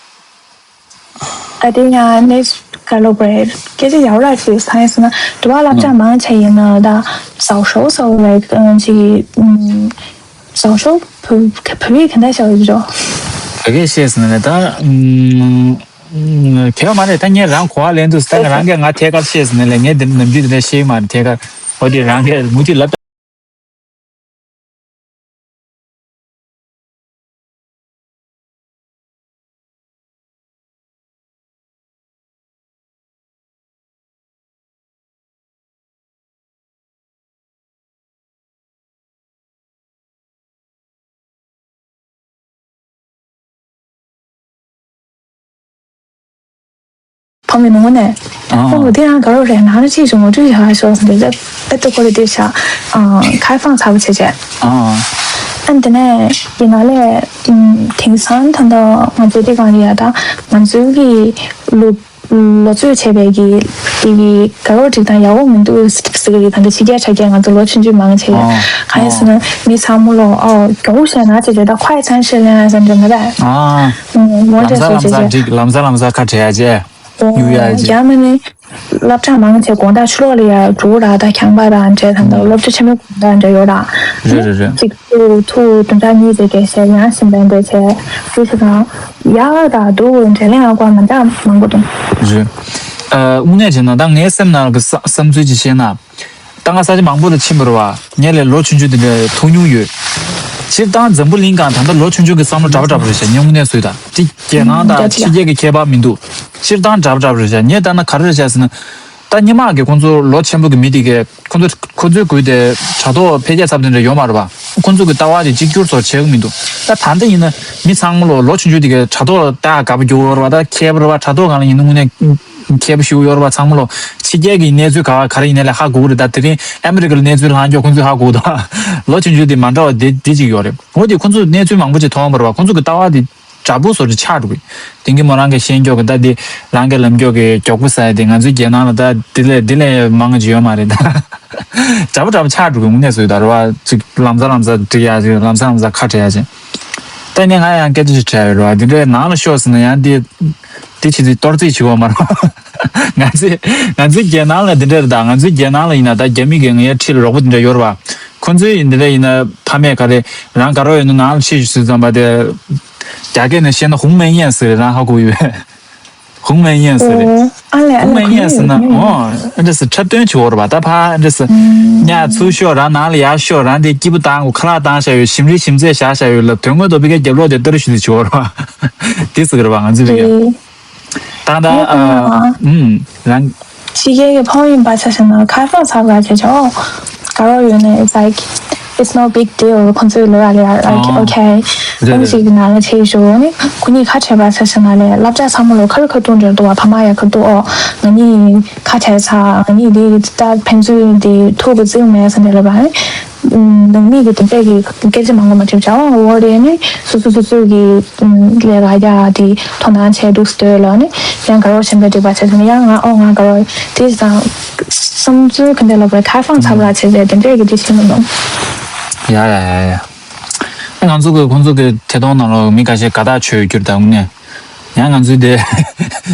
I think uh, next collaborate སྐད་ཆ་ཡག་ར་ཞིག་ས་ཡིན་སོང་ན་དུ་བ་སློབ་གྲྭ་མང་ཆེ་ཡིན་ན་ད་social so like ཅིག social བུ་བུ་ཡིག་ག་འདྲ་ཞིག་ཡོད་རོ། བོད་སྐད་བཤད་སོང་ན་ད་ཨུམ། གལ་མ་རེད། ད་ངས་རང་གོ་བ་ལེན་དུས་ད་ང་རང་གིས་ང་ཐད་ཀར་བཤད་ཟིན་ནས་ལས་ངས་འདི་ནམ་རྒྱུན་འདི་འདྲ་བཤད་ཀྱི་མ་རེད། ཐད་ཀར་འོ་དེ་རང་གིས་མུ་མཐུད་ལབ། ཕ་མའི་ནང་ནས། ཨོ་དེ་རང་དགའ་རོགས་རེད། ང་རང་ཅིག་བྱུང་ངོ་སྤྲོད་བྱ་ཤོག་ཟེར་ཏེ་ཨེ་ཏོ་ཁོ་རེ་དེ་བྱ་ཁ་ཕང་ཚ་པོ་བྱེད་བྱས། ཨ་དེ་ནས་ཡིན་ན་ལས་དེང་སང་ད་ལྟ་ང་ཚོའི་དེ་གང་རེད་ཡ། ད་ང་ཚོའི་གི་ལོ་ལོ་ཚོད་བྱས་པའི་གི་དེ་གི་དགའ་རོགས་སྒྲིག་སྟངས་ཡག་པོ་མི་འདུག་ཟེར་གི་རེད། ད་ལྟ་ཕྱི་རྒྱལ་ཆ་རྒྱལ་ང་ཚོ་ལོ་ཆུང་ཆུང་མང་ཆེ་ཡ། གང་ཡིན་ཟེར་ན་མི་ཚང་མ་ལོ་ཨོ་མགྱོགས་པོ་བྱས་ན་བྱས་བྱས་ད་ཁོའི་མཚན་ཤེས་ལེན་ཡ་ཟེར་འདྲ་མེད་པས། ཨ་ལམ་སང་ལམ་སང་འགྲིག་ལམ་སང་ལམ་སང་ཁ་བྲལ་ཡ་བྱས། ཡུ་ཡ་ཇི། རྒྱ་མི་ནི་སློབ་གྲྭ་མང་ཆེ་དགོང་དག་ཕྱི་ལོགས་ལ་ཡར་འགྲོ་ར་ད་ཁང་པ་ར་འདྲ་ད་ད་སློབ་གྲྭ་ཆེན་མོའི་དགོང་དག་འདྲ་ཡོད་ར། རེད་རེད་རེད། གཅིག་ཐུག་ཐུག་དུམ་གྲ་གཉིས་ཙམ་གས་ཟེར་ཡང་ཞིམ་པའི་འདྲ་བྱས་དུས་སུ་དང་ཡག་ད་འདུག་འདྲ་ལན་ཨ་ཀོ་མ་འདྲ་མང་པོ་འདུག་རེད། ཨ་དངོས་གནས་བྱས་ན་ད་ངའི་སེམས་ནང་གི་བསམ་བསམ་ཚུལ་ཅིག་བཤད་ན། ད་ང་ས་ཆ་མང་པོ་ལ་ཕྱིན་པ་རེད་བ། ངས་ལས་ལོ་ཆུང་ཆུང་དེ་འདྲ་མཐོང་མྱོང་ཡོད། སྤྱིར་བཏང་འཛམ་བུ་གླིང་སྒང་ད་ལྟ་ལོ་ཆུང་ཆུང་གི་བསམ་བློ་འདྲ་པོ་འདྲ་པོ་རེད་ཤག་ངས་དངོས་གནས་བཟོས་ད་དེ་རྒྱལ་ནང་དང་ཕྱི་རྒྱལ་གྱི་ཁྱད་པར་མི་འདུག་སྤྱིར་བཏང་འདྲ་པོ་འདྲ་པོ་རེད་ཤག་ངས་ལྟ་ན་ག་རེ་རེད་ཤག་ཟེར་ན། ད་སྔོན་མ་གི་ཁོང་ཚོ་ལོ་ཆེན་པོ་གི་མི་དེ་གས་ཁོང་ཚོ་ཁོང་ཚོའི་དགོས་དེ་དྲ་ཐོག་འཕེལ་རྒྱས་ཚབས་དེ་འདྲ་ཡོད་མ་རེད་པ། ཁོང་ཚོ་གི་ལྟ་བ་དེ་གཅིག་གྱུར་བཟོ་བྱེད་གི་མི་འདུག་ད་ད་ལྟ་ཡིན་ན་མི་ཚང་མ་ལོ་ལོ་ཆུང་ཆུང་དེ་གས་དྲ་ཐོག་ལ་ལྟ་དགའ་པོ་རྒྱུག་ཡོད་རེད་པ། ད་ཁྱད་པར་རེད་པ། དྲ་ཐོག་སྒང་ལ་ཡིན་ན་དངོས་གནས། མཁས་པོ་ཞིག་ཡོད་རེད་པ། ཚང་མ་ལོ་ཕྱི་རྒྱལ་གྱི་གནས་ཚུལ་ག་བ་ག་རེ་ཡིན་ནའི་ལས་ཧ་གོ་གི་རེད། ད་དེ་རིང་ཨ་མི་རི་ཀ་ལ་གནས་ཚུལ་ལྷག་མགྱོགས་ཁོང་ཚོས་ཧ་གོ་གི་འདུག་ལོ་ཆུང་ཆུང་དེ་མ་འདྲ་བ་དེ་དེ་གཅིག་ཡོད་རེད། འོ་དེ་ཁོང་ཚོས་གནས་ཚུལ་མང་པོ་ཅིག་མཐོང་བ་རེད་པ། ཁོང་ཚོ་གི་ལྟ་བ་དེ་འདྲ་པོ་བཟོ་འདྲ་ཆགས་འགྲོ་གི། དེང་གི་མོ་རང་གི་ཤེས་མགྱོགས་གི་ད་དེ་རང་གི་ལམ་མགྱོགས་གི་མགྱོགས་པོ་ཟ་ཡ་དེ་ང་ཚོའི་རྒྱལ་ནང་ལ་ད་དེ་ལས་དེ་ལས་མང་ཅིག་ཡོད་མ་རེད། ད་འདྲ་པོ་འདྲ་པོ་ཆགས་འགྲོ་གི་དངོས་གནས་བཟོ་ཡོད་ད་རེད་པ། ཅིག་ལམ་སང་ལམ་སང་འགྲིག་ཡ་ཅིག་ལམ་སང་ལམ་སང་ཁ་བྲལ་ཡ་ཅིག་ད་ནི་ང་ཡང་སྐད་ཆ་ཞིག་དྲིས་ཡོད་རེད་པ། འདི་འདྲའི་ནང་ལ་ཤོག་ཟེར་ན་ཡང་འདི། དེ་བྱས་ཚེ་གཏོར་རྩིས་བྱེད་དགོས་མ་རེད། ང་ཚོའི་ང་ཚོའི་རྒྱལ་ནང་ལ་འདི་འདྲ་རེད། ད་ང་ཚོའི་རྒྱལ་ནང་ལ་ཡིན་ན་ད་རྒྱ་མི་གི་ངའི་འཁྲིས་ལ་རོགས་པ་འདི་འདྲ་ཡོད་རེད་པ། ཁོང་ཚོའི་འདི་འདྲ་ཡིན་ན་ཕ་མས་ག་རེ་རང་དགའ་རོགས་ཡོད་ན་ནང་ལ་ཕྱིན་ཞིག་ཟེར་ཙམ་པ་དེ། རྒྱ་སྐད་ནས་བཤད་ན་红门宴ཟེར་རེད། རང་ཧ་གོ་ཡོད།红门宴ཟེར་རེད། ཨ་ལས་ཨ་红门宴ཟེར་ན་ཨོ་ཨ་འདྲ་ཟེར་འཁྲབ་སྟོན་བྱེད་འོར་བ། ད་ཕ་ཨ་འདྲ་ཟེར། ཉ་ཚུར་ཤོག་རང་ནང་ལ་ཡར་ཤོག་རང་དེ་སྐྱིད་པོ་བཏང་གོ་ཁ་ལག་བཏང་བཞག་ཡོད། ཞིམ་རིལ་ཞིམ་ཚད་བཞག་བཞག་ཡོད་ལབ། དོན་དངོས་ཐོག་པི་ཀའི་རྒྱབ་ལོགས་དེ་ལྟ་རུ་ཞུ་དེ་བྱེད་འོར་བ། དེ་ཟེར་གི་རེད་པ་ང་ཚོའི་པི་ཀའི། ད་ད་ཨ་ཨུམ་རང་། ཕྱི་རྒྱལ་གྱི་ཕོ་ཡིན་པ་ཆ་བཞག་ན་ཁ་སང་ཚ་བ་ཆ་ཆོག་དགའ་རོགས་ཡོད་ནས་it's like it's no big deal ཁོང་ཚོའི་ལོ་ཡ་ལ་ཡ་like okay ཁོང་ཞིག་གི་ནང་ལ་ཆེ་ཤོ་ནི་ཁོ་གཉིས་ཁ་བྲལ་བ་ཆ་བཞག་ན་ལས་སློབ་གྲྭ་ཚང་མ་ལོ་ཁ་རུ་ཁ་ཐུག་འདྲ་འདུག་བ། ཕ་མ་ཡ་ཁ་ཐུག་ཨོ་ང་གཉིས་ཁ་བྲལ་ཚ་ང་གཉིས་འདི་ད་ཕན་ཚུན་འདི་ཐུག་གི་བརྩིགས་མེད་ས་འདི་ལ་བ་ནི། ནང་མི་གི་དེ་འདྲས་ཀྱི་སྐད་ཆ་མང་པོ་མ་དྲིས་བྱ་བ་འོ་རེད་ནི་སོ་སོ་སོ་སོ་གི་ལས་ཀ་ཡ་དེ་དོ་སྣང་བྱས་འདུག་སྟོད་ལ་ནི་ཡང་དགའ་རོགས་ཆེན་པོ་སྒྲིག་པ་བྱས་ཙང་ཡང་ང་ཨོ་ང་དགའ་རོགས་དེ་ཙང་བསམ་ཚུལ་ག་འདྲས་ལབ་དགོས་ཁ་སང་ཚ་བ་བྱས་ཏེ་དེ་འདྲས་ཀྱི་དེ་ཤེས་མི་འདུག་ཡ་ཡ་ཡ་ཡ། ང་ཚོ་གི་ཁོང་ཚོ་གི་ཐད་གཏོང་ནང་ལོགས་མི་ཁ་ཤས་དགའ་ཐག་ཆོད་ཡོད་རྒྱུ་རེད་ད་དངོས་གནས། ཡང་ང་ཚོའི་དེ་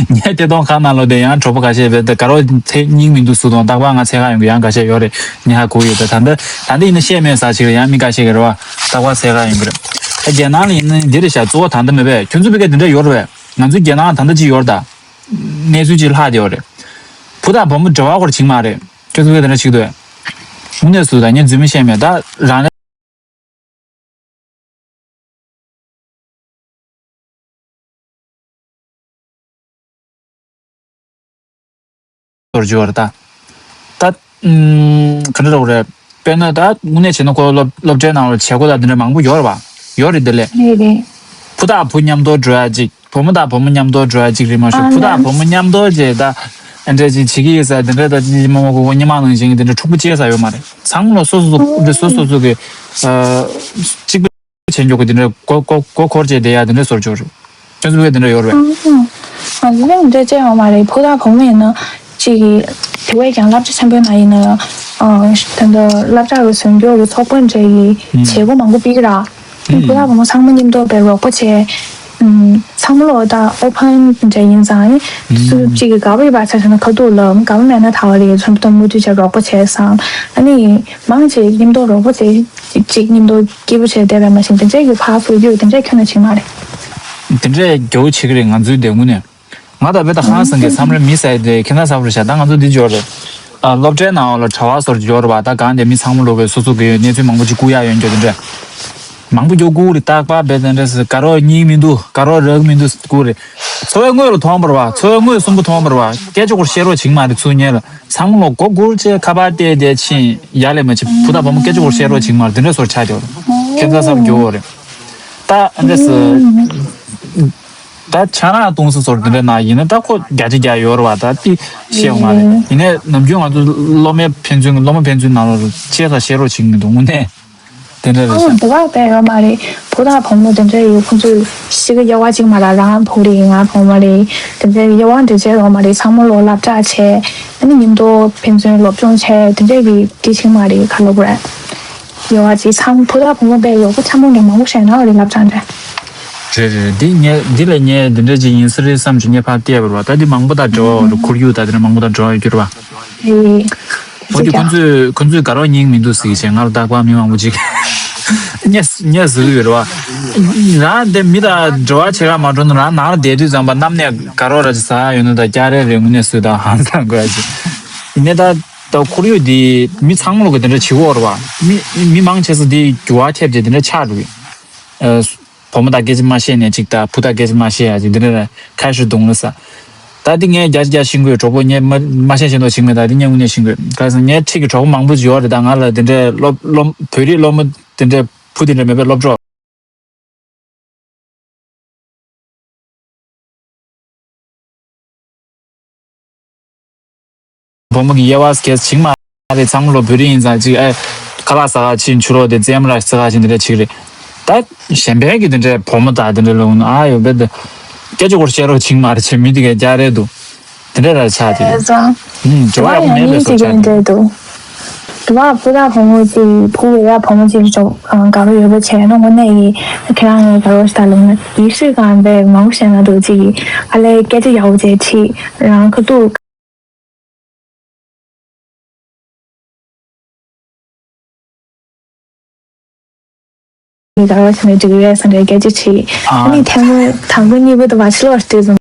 ངའི་ཐད་གཏོང་ཁང་ནང་ལོགས་དེ་ཡང་གྲོགས་པོ་ཁ་ཤས་བས་དེ་དགའ་རོགས་ཚེ་སྙིང་མི་འདུག་སུ་དང་རྟག་པར་ང་ཚེ་ཁ་ཡོང་གི་ཡང་ཁ་ཤས་ཡོད་རེད། ངས་ཧ་གོ་ཡོད་ད། ད་ལྟ་ད་ལྟ་ཡིན་ན་བཤད་མེད་ས་ཞིག་རེད། ཡང་མི་ཁ་ཤས་ཀྱི་རེད་བ། རྟག་པར་ཚེ་ཁ་ཡོང་གི་རེད། ད་རྒྱལ་ནང་ལ་ཡིན་ན་འདི་རེད་ཤག་གཙོ་བོ་ད་ལྟ་མེད་པས། ཁྱོད་ཚོ་བི་ག་འདི་འདྲ་ཡོད་རེད་བས། ང་ཚོའི་རྒྱལ་ནང་ད་ལྟ་ཅི་ཡོད་རེད་ད། གནས་ཚུལ་ཅིག་ལྷག་བསྡད་ཡོད་རེད། བུ་དང་བུ་མོ་འབྲེལ་བ་སྐོར་བྱེད་མ་རེད། ཁྱོད་ཚོ་བི་ག་འདི་འདྲ་བྱེད་ཀྱི་འདུག་དངོས་གནས་སུ་ད་ངས་རྫུན་མ་བཤད་མེད་ད་རང་རེད། ཟོར་བརྗོད་རེད་ད། ད། ཨུམ། ག་འདྲ་རེད། དཔེར་ན་ད་དངོས་གནས་བྱས་ན་ཁོ་སློབ་སློབ་གྲྭའི་ནང་ལ་བྱེད་སྒོ་དང་དེ་འདྲ་མང་པོ་ཡོད་རེད་པ། ཡོད་རེད་དེ་ལས། རེད་རེད། བུ་དང་བུ་མཉམ་དུ་འགྲོ་ཡ་ཅིག་བུ་མོ་དང་བུ་མོ་མཉམ་དུ་འགྲོ་ཡ་ཅིག་རེད་མ་ཤོག་ཨ་བུ་དང་ལན། བུ་མོ་མཉམ་དུ་བྱས་ད། ཨ་འདྲ་ཅིག་བྱེད་ཀྱི་ཡོད་ས་དེ་འདྲ་ད་ཅི་ཅི་མ་མ་གོ་གོ་སྙེ་མ་ནང་བཞིན་གྱི་དེ་འདྲ་འཁྲུག་པོ་བྱེད་ས་ཡོད་མ་རེད། ཚང་མ་ལ་སོ་སོ་སོ་སོ་སོ་སོ་གི། གཅིག་པ། བྱེད་མགྱོགས་ཀྱི་དེ་འདྲ་མགོ་མགོ་མགོ་འཁོར་བྱས་བསྡད་ཡ་དེ་འདྲ་བཟོ་བཅུག་རེད། ཁྱོད་ཚོ་བས་དེ་འདྲ་ཡོད་རེད་པས། ང་ཚོ་ལ་འདྲ་བྱས་ཡོད་མ་རེད། བུ་དང་བུ་མོ་ཡིན་ན་གཅིག་གིས་དེ་བས་ཀྱང་སློབ་གྲྭ་ཆེན་པོའི་ནང་ཡིན་ན་ཡང་ ཨ་ད་ལྟ་སློབ་གྲྭ་རུ་འཛུལ་མགྱོགས་རུ་ཚོགས་པ་འདྲ་ཡི་བྱེད་སྒོ་མང་པོ་སྤེལ་ར། ཨུམ། བུ་དང་བུ་མོ་ཚང་མ་མཉམ་དུ་བས་རོགས་པ་བྱས། ཨུམ། ཚང་མ་ལོ་ད་ཨོ་ཕན་འདྲ་ཡིན་ཙང་། ཨུམ། སུ་གཅིག་གིས་དགའ་པོ་ཡོད་པ་ཆ་བཞག་ན་ཁ་ཐུག་ལ་དགའ་པོ་མེད་ན་ད་བ་རེད། ཚོན་པ་དང་མུ་མཐུད་བྱས་རོགས་པ་བྱས་སང་། ཨ་ནི་མང་ཆེ་མཉམ་དུ་རོགས་པ་བྱས་གཅིག་མཉམ་དུ་སྐྱིད་པོ་བྱས་བསྡད་པ་མ་ཤེས་དེ་འདྲས་ཀྱི་ཕར་ཚུར་རྒྱུ་དེ་འདྲས་ཁྱོན་ནས་བྱེད་མ་རེད། དེ་འདྲས་རྒྱུ་བྱེད་ཀྱི་རེད། ང་ཚོའི་དེ་དངོས་གནས། ང་ད་བེ་ད་ཧང་སང་གི་བསམ་བློ་མི་ཟ་ཡི་དེ་ཁྱེད་ན་ཟ་བར་བྱ། ད་ང་ཚོ་འདི་འབྱོར་རེད། ཨ་སློབ་གྲྭའི་ནང་ལ་གྲྭ་བ་སོར་འབྱོར་བ་ད་གང་དེ་མི་ཚང་མ་ལོག་གི་སོ་སོ་གི་གནས་ཚུལ་མང་པོ་ཅིག་བསྐུར་ཡ་ཡོད་འགྱོ་དེ་འདྲ། མང་པོ་འགྱོ་བསྐུར་རེད། རྟག་པར་བེ་དེ་འདྲ་སི་དགའ་རོགས་སྙིང་མི་འདུག་དགའ་རོགས་རག་མི་འདུག་བསྐུར་རེད། འཚོ་བའི་དངོས་ལ་མཐོང་བར་བ། འཚོ་བའི་དངོས་གསུམ་པོ་མཐོང་བར་བ། སྐད་ཆ་སྐོར་བཤད་རོགས་བྱེད་མ་རེད། ཚུར་ཉལ་ལ་ཚང་མ་ལོག་མགོ་སྒུར་བྱས་ཁ་པར་བལྟས་བསྡད་ཕྱིན་ཡ་ལས་མ་བྱེད། བུ་དང་བུ་མོ་སྐད་ཆ་སྐོར་བཤད་རོགས་བྱེད་མ་རེད། དེ་འདྲ་སོར་ཆགས་འགྱོ་རེད། ཁྱེད་ཚ་ཚར་འགྱོ་བ་རེད། ད་འདྲ་སི། ད་ཆ་ན་གཏོང་ས་ཚོར་དེ་འདྲ་ན་ཡིན་ན་ད་ཁོ་བརྒྱ་ཆ་བརྒྱ་ཡོད་རེད་བ། ད་དེ་བཤད་ཡོང་མ་རེད། ཡིན་ནའི་ནམ་རྒྱུན་ང་ཚོ་སློབ་མའི་ཕན་ཚུན་སློབ་མ་ཕན་ཚུན་ནང་ལ་བཤད་ས་བཤད་རོགས་བྱེད་ཀྱི་མི་འདུག་དངོས་གནས་དེ་འདྲ་རེད་ཨང་ཤག་དེ་བ་དཔེ་ཡོད་མ་རེད། བུ་དང་བུ་མོ་དེ་འདྲ་ཡོད་ཁོང་ཚོས་གཤིས་ཀ་དབྱེ་བ་གཅིག་མ་ར་རང་བུ་རེད་ང་བུ་མོ་རེད། དེ་འདྲ་དབྱེ་བ་འདྲ་བྱས་ཡོད་མ་རེད། ཚང་མ་ལོ་སློབ་གྲྭ་བྱས་ཨ་ནི་མཉམ་དུ་ཕན་ཚུན་སློབ་སྦྱོང་བྱས་དེ་འདྲ་གི་དེ་བྱེད་མ་རེད་ག་ལབ་དགོས་རེད། དབྱེ་བ་གཅིག་ཚང་བུ་དང་བུ་མོ་དཔེ་ཡོད་ཁོ་ཚང་མ་ནས་མང་པོ་བཤད་ན་རེད་སློབ་གྲྭ་འདྲ། རེད་རེད། འདི་ངས་འདི་ལས་ངས་འདི་འདྲ་ཅིག་ཡིན་ས་རེད་བསམ་བྱུང་། ངས་ཕར་བལྟས་པ་རེད་བ། ད་འདི་མང་པོ་དང་འབྲེལ་བ་ཡོད་རེད། ཁོར་ཡུག་དང་དེ་འདྲ་མང་པོ་དང་འབྲེལ་བ་ཡོད་རྒྱུ་རེད་བ། རེད། འོ་འདི་ཁོ་ཚོས་ཁོ་ཚོས་དགའ་རོགས་སྙིང་མི་འདུག་ཟེར་གྱི་བྱས། ང་ལ་རྟག་པར་མི་མང་པོ་ཅིག་ངས་ངས་ཟེར་གྱི་ཡོད་རེད་བ། རང་དེ་མི་དང་འབྲེལ་བ་བྱེད་ག་མ་འགྲོ་ན་རང་ནང་ལ་བསྡད་དུས་ཙམ་པ་གནམ་ནས་དགའ་རོགས་ར་ཅིག་ཟ་ཡ་ཡོད་ན་ད་སྐྱ་རེ་རེ་དངོས་གནས་སུ་ད་ཧང་སང་དགོས་ཡ་ཅིག་ཡིན་ནའི་ད་ད་ཁོར་ཡུག་འདི་མི་ཚང་མ་ལོག་གི་དེ་འདྲ་བྱེད་ཀྱི་ཡོད་རེད་བ། མི་མི་མང་ཆེ་ས་འདི་འགྱུར་བ་ཐེབས་ཏེ་དེ་འདྲ་ཆགས་འགྲོ་གི། ཨ། བུ་མོ་དང་སྐད་ཆ་མ་བཤད་ནས་ཅིག་ད་བུ་དང་སྐད་ཆ་མ་བཤད་ཡ་ཅིག་འདི་འདྲ་ཁ་ཤས་འདུག་ལ་ས། ད་འདི་ངས་རྒྱ་ཆེ་རྒྱ་ཤིང་གོས་གྲོགས་པོ་ངས་མ་མ་བཤད་བཤད་མདོག་བྱེད་མེད། ད་འདི་ངས་དངོས་གནས་ཤིང་གོས་ག་ས་ངའི་འཁྲིས་ཀྱི་གྲོགས་པོ་མང་པོ་ཡོད་རེད། ད་ང་ལ་དེ་འདྲའི་སློབ་སློབ་བོད་རིགས་སློབ་མ་དེ་འདྲའི་བུ་དེ་འདྲ་མེད་པའི་སློབ་གྲོགས། བུ་མོ་གི་དབྱེ་བ་སྐད་ཆིག་མ་རེད། ཚང་མ་ལོ་བོད་རིགས་ཡིན་ཙང་ཅིག་ཨེ། ཁ་ལག་ཟ་ག་ཕྱིན་ཆུ་རོ་དེ་རྩེད་མོ་ར་ཟ་ག་ཕྱིན་དེ་འདྲ་ཅིག་རེད། ད་གཞན་པའི་གི་དེ་འདྲའི་བུ་མོ་དང་དེ་འདྲ་ལོ་ཨ་ཡོད་པས་དེ་སྐད་ཆ་སྐོར་བཤད་རོགས་བྱིང་མ་རེད་ཅེས་མི་དེ་གས་རྒྱ་རེད་འདུག་དེ་འདྲ་ར་ཆགས་དེ་རེད། ཨེ་ཙང་། ཧུམ། དྲི་བ་ཡག་པོ་མེད་པའི་བཟོ་ཆགས་དེ། འདྲ་འདུག་དྲི་བ་བུ་དང་བུ་མོ་ཅིག་བུ་བས་ཡ་བུ་མོ་ཅིག་ལ་ཅོག་དགའ་པོ་ཡོད་པ་བྱས་ན་དངོས་གནས་ཡིན། ཁྱེད་རང་ངས་དགའ་པོ་ཞིག་ད་ལབ་ན་ཡིད་ཤུགས་གང་བས་མང་པོ་བཤད་ན་འདུག་ཅིག་ཨ་ལས་སྐད་ཆ་ཡག་པོ་བྱས་ཁྲིད་རང་ཁ་ཐུག་མི་དགའ་བ་བྱས་ནས་འགྲིག་རེད་བསམ་པའི་སྐད་ཆ་དྲིས། ཨ་ཨ། ནི་ཐལ་མོ་དང་པོ་གཉིས་པོ་དུ་བ་ཕྱི་ལོགས་ལྟོས་སོང་།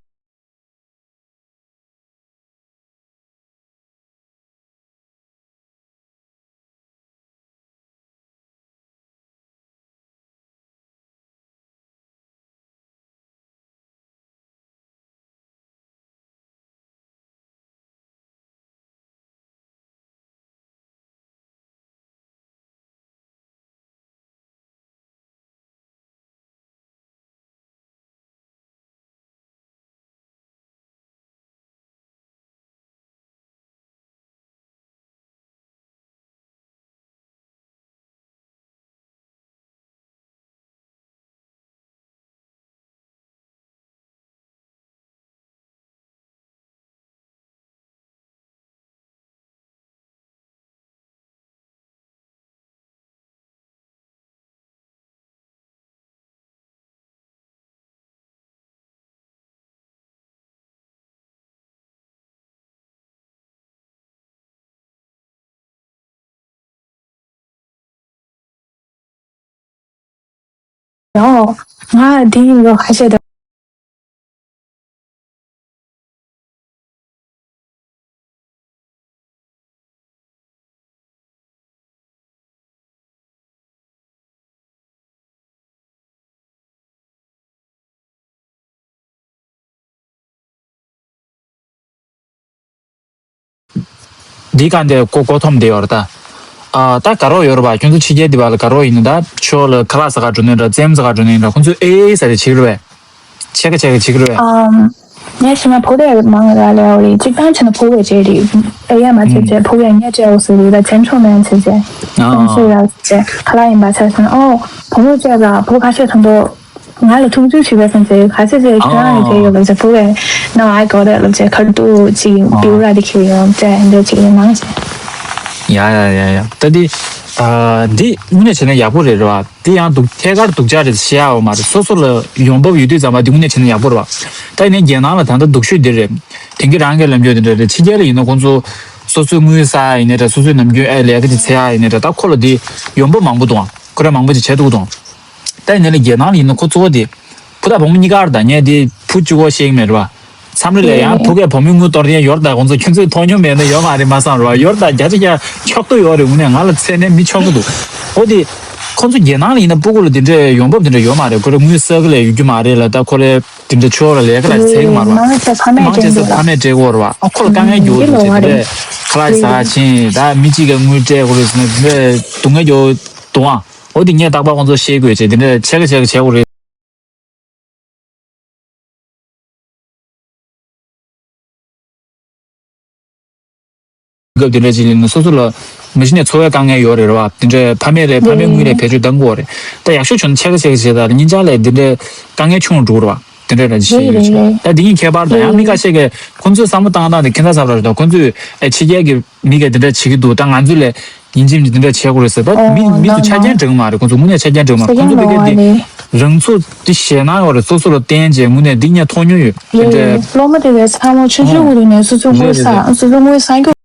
ཡོ། ང་དེ་ཡིན་ལོ་ཁ་ཤས་དང་། འདི་གང་དེ་གོ་གོ་ཐོམ་དེ་ཡོད་རེད་ད། ཨ་ད་དགའ་རོགས་ཡོད་རེད་པ། ཁྱོད་ཚོ་ཕྱི་རྒྱལ་འདི་བ་ལ་དགའ་རོགས་ཡིན་ན་ད་ཕྱོགས་ལ་ཁ་ལག་ཟ་ག་འགྲོ་ནས་འདྲ་རྩེད་མོ་ཟ་ག་འགྲོ་ནས་འདྲ་ཁོང་ཚོས་ཨེ་ཨེ་ཟ་དེ་བྱེད་ཀྱི་རེད་པས། ཕྱེད་ཀ་ཕྱེད་ཀ་བྱེད་ཀྱི་རེད་པས། ཨམ། ངས་ཤི་ན་ཕོ་རེ་མང་ར་ལས་འོ་རེད། གཅིག་ཐང་ཆེ་ན་ཕོ་བས་བྱས་རེད། ཨེ་ཡ་མ་བྱས་བྱས་ཕོ་བས་ངས་བྱས་འོ་ཟེར་རེད། ད་ཅན་ཆོ་མེན་བྱས་བྱས། ཨ། ཁོང་ཚོས་ཡ་བྱས་ཁ་ལག་ཡིན་པ་ཆ་ཤི་ན་ཨོ་བུ་མོ་བྱས་ར་བུ་ཁ་ཤས་ཐོན་ཏོ། ང་ལ་ཐུགས་རྗེ་ཆེ་བས་སོང་ཟེར་ཁ་ཤས་ཟེར་ཁྱོད་རང་ཡི་བྱས་ཡོད་ལབ་བྱས་བུ་བས་ན་ཨའི་གོ་རེད་ལབ་བྱས་ཁར་ཏུ་ཅིག་བེའུ་ར་དེ་ཁྱེར་ཡོང་བྱས་འདི་ཅིག་ཡིན་མང་བྱས། ཡ་ཡ་ཡ་ཡ། ད་འདི། ཨ། འདི་དངོས་གནས་བྱས་ན་ཡག་པོ་རེད། རེད་བ། འདི་ཡང་སྡུག་ཐད་ཀར་སྡུག་ཅག་རེད་བཤད་ཡག་ཡོད་མ་རེད། སོ་སོ་ལ་ཡོང་འབབ་ཡོད་དུས་ཙམ་པ་འདི་དངོས་གནས་བྱས་ན་ཡག་པོ་རེད་བ། ད་ཡིན་ནའི་རྒྱལ་ནང་ལ་ད་ལྟ་སྡུག་ཤོས་འདི་རེད། དེང་གི་རང་གི་ལབ་རྒྱུ་འདི་འདྲ་རེད། ཕྱི་རྒྱལ་ལ་ཡིན་ན་ཁོང་ཚོ་སོ་སོའི་དངུལ་བསགས་ཡིན་ནའི་འདྲ། སོ་སོའི་ནམ་རྒྱུན་ཨེ་ལས་ཀ་ཅིག་བྱེད་ཡག་ཡིན་ནའི་འདྲ། ད་ཁོ་ལ་འདི་ཡོང་འབབ་མང་པོ་འདུག་ཨང་། ཁོ་རང་མང་པོ་ཅིག་བྱས་འདུག་དང་། ད་ཡིན་ནའི་རྒྱལ་ནང་ལ་ཡིན་ན་ཁོ་གཙོ་བོ་དེ་བུ་དང་བུ་མོ་གཉིས་ཀར་ད་ངས་དེ་བུ་གཅིག་པོ་བཤད་ཀྱི་མེད་རེད་བ། མཚམས་རེ་ལ་ཡང་ཕ་གིས་བུ་མོའི་དངུལ་གཏོར་མཁན་ཡོད་རེད། ད་ཁོང་ཚོ་ཁྱོད་ཚོས་མཐོང་མྱོང་མེད་ན་ཡོད་མ་རེད། མ་བསམ་རེད་བ། ཡོད་རེད། ད་བརྒྱ་ཆ་བརྒྱ་ཆོག་ཏུ་ཡོད་རེད། དངོས་གནས་ང་ལ་ཚད་ནས་མི་ཆོག་གི་འདུག། འོ་དེ། ཁོང་ཚོ་རྒྱལ་ནང་ལ་ཡིན་ན་སྤུ་གུ་ལ་དེ་འདྲའི་ཡོང་འབབ་དེ་འདྲ་ཡོད་མ་རེད། ཁོ་རང་དངུལ་བསགས་ཀྱི་ལས་ཡོད་རྒྱུ་མ་རེད་ལ། ད་ཁོ་རང་དེ་འདྲ་ཆོག་ལ་ལས་ཀ་ལ་བྱེད་ཀྱི་མ་རེད་བ། མང་ཆེ་ས་ཕ་མས་སྤྲད་དགོས་རེད་བ། ཨ། ཁོ་ལ་དཀའ་ངལ་འགྱོ་གི་འདུག་ཟེར། དེ་འདྲ་ཁ་ལག་ཟ་ཕྱིན་ད་མི་གཅིག་གིས་དངུལ་སྤྲད་དགོས་རེད་ཟེར་ན་དེ་འདྲ་སྡུག་བསྔལ་འགྱོ་འདུག་ཨང་། འོ་དེ་ངས་རྟག་པར་ཁོང་ཚོ་ཤེས་དགོས་བྱས། དེ་འདྲ་ཕྱེད་ཀ་ཕྱེད་ཀ་བྱེད་དགོས་རེད། སྐབས་དེ་འདྲ་ཅིག་ཡིན་ན་སོ་སོ་ལ་མ་གཞི་ནས་འཚོ་བའི་དཀའ་ངལ་ཡོད་རེད་བ། དེ་འདྲའི་ཕ་མས་རེད། ཕ་མའི་དངུལ་ལས་བེད་སྤྱོད་གཏང་དགོས་རེད། ད་ཡག་ཤོས་བྱུང་ན་ཕྱེད་ཀ་ཕྱེད་ཀ་བྱས། ད་ཉིན་ཆ་ལས་དེ་འདྲའི་དཀའ་ངལ་ཆུང་རུ་འགྲོ་གི་རེད་བ། དེ་འདྲ་འདྲ་ཅིག་ཤེས་ཡོད་ཅིག་ལ། ད་འདི་གཉིས་ཁྱད་པར་དང་། ཡང་མི་ཁ་ཤས་ཀྱིས་ཁོང་ཚོའི་བསམ་བློ་བཏང་སྟངས་དེ་ཁྱད་མཚར་ས་རེད། ད་ཁོང་ཚོས་ཨེ་ཕྱི་རྒྱལ་གྱི་མི་གིས་དེ་འདྲ་བྱེད་ཀྱི་འདུག། ད་ང་ཚོས་ལས་ཡིན་གཅིག་མིན་གཅིག་དེ་འདྲ་བྱེད་དགོས་རེད་ཟེར། ད་མི་མི་ཚོ་ཆ་རྐྱེན་འགྲིག་མ་རེད། ཁོང་ཚོ་དངོས་གནས་ཆ་རྐྱེན་འགྲིག་མ་རེད། ཁོང་ཚོ་ཕ་གིར་དེ་རང་ཚུགས་དེ་ཞེད་སྣང་ཡོད་རེད། སོ་སོ་ལ་བརྟེན་བྱས་དངོས་གནས་འདི་ངས་མཐོང་མྱོང་ཡོད། དེ་འདྲ། སློབ་མ་དེ་གའི་ཚང་མ་ཆུང་ཆུང་གི་དུས་ནས་སོ་སོའི་དངུལ་བསགས། སོ་སོའི་དངུལ་བསགས་རྒྱུ།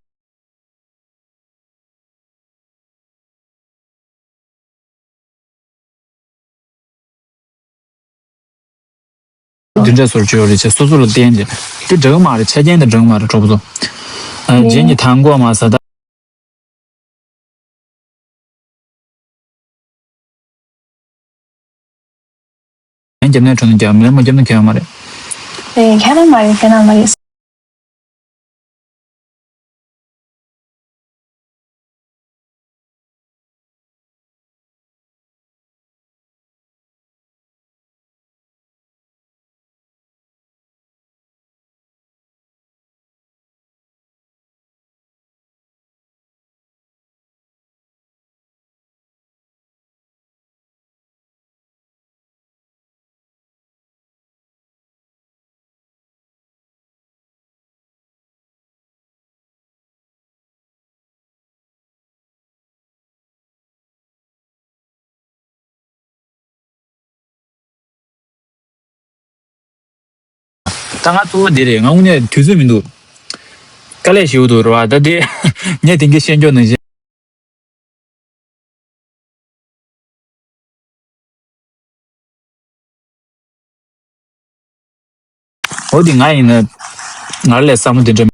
དེ་འདྲ་བཟོ་བཅོས་རེད་བྱས། སོ་སོ་ལ་བརྟེན་ཏེ། དེ་འདྲ་མ་རེད། ཆ་རྐྱེན་དེ་འདྲ་མ་རེད་གྲོགས་པོ་ཚོ། ཨ། རྗེས་ནས་དང་གོ་མ་ཟ་ད། ཡང་རྒྱབ་ནས་གྲོ་ནས་རྒྱབ། མེད་མ་རྒྱབ་ན་ཁྱོན་མ་རེད། ཨེ། ཁྱོན་མ་རེད། ཁྱོན་མ་རེད། ད་ང་གཙོ་བོ་འདི་རེད། ང་དངོས་གནས་དུས་ཚོད་མི་འདུག། དཀའ་ལས་ཞེ་པོ་འདུག་རེད་བ། ད་དེ་ངས་དེང་གི་ཤེས་འཇོག་ནང་བཞིན། འོ་དེ་ང་ཡིན་ན་ང་ལས་བསམ་བློ་དེ་འདྲ།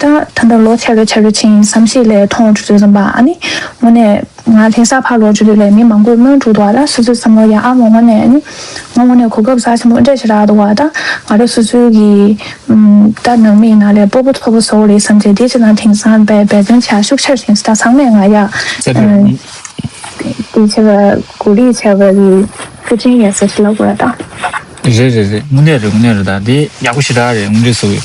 ད་ད་ལྟ་ལོ་ཆེ་རུ་ཆེ་རུ་ཕྱིན། བསམ་ཤེས་ལས་མཐོང་འགྲོ་དུས་ཙམ་པ། ཨ་ནི་དངོས་གནས་ང་ལྷ་ས་ཕར་ལོག་འགྲོ་དུས་ལས་མི་མང་པོས་སྨོན་འགྲོ་འདུག་ཨ། ད་སོ་སོའི་བསམ་བློ་ཡང་ཨ་མ་དངོས་གནས། ཨ་ནི་ང་དངོས་གནས་གོ་སྐབས་རྩ་ཆེན་པོ་འདྲ་ཞིག་རག་འདུག་ཨ། ད་ང་རང་སོ་སོའི་གི་ད་ནང་མི་ཡིན་ན་ལས་སྤོབས་པ་ཚོར་བ་བཟོ་དགོས་རེད་བསམ་བྱས། དེ་ཕྱིར་ན་དེང་སང་འབད་འབད་བརྩོན་བྱ་ཤུགས་ཆེར་བྱས། ད་ཚང་མས་ང་ཡ། དེ་བྱས་པ་གོ་རིག་བྱས་པ་གི་སྐུ་དྲིན་ཡོད་ཟེར་ཞིག་ལབ་དགོས་རེད་ད། རེད་རེད་རེད། དངོས་གནས་རེད། དངོས་གནས་རེད། ད་དེ་ཡག་པོ་ཞེ་དྲག་རེད། དངོས་འབྲེལ་སོ་ཡོད།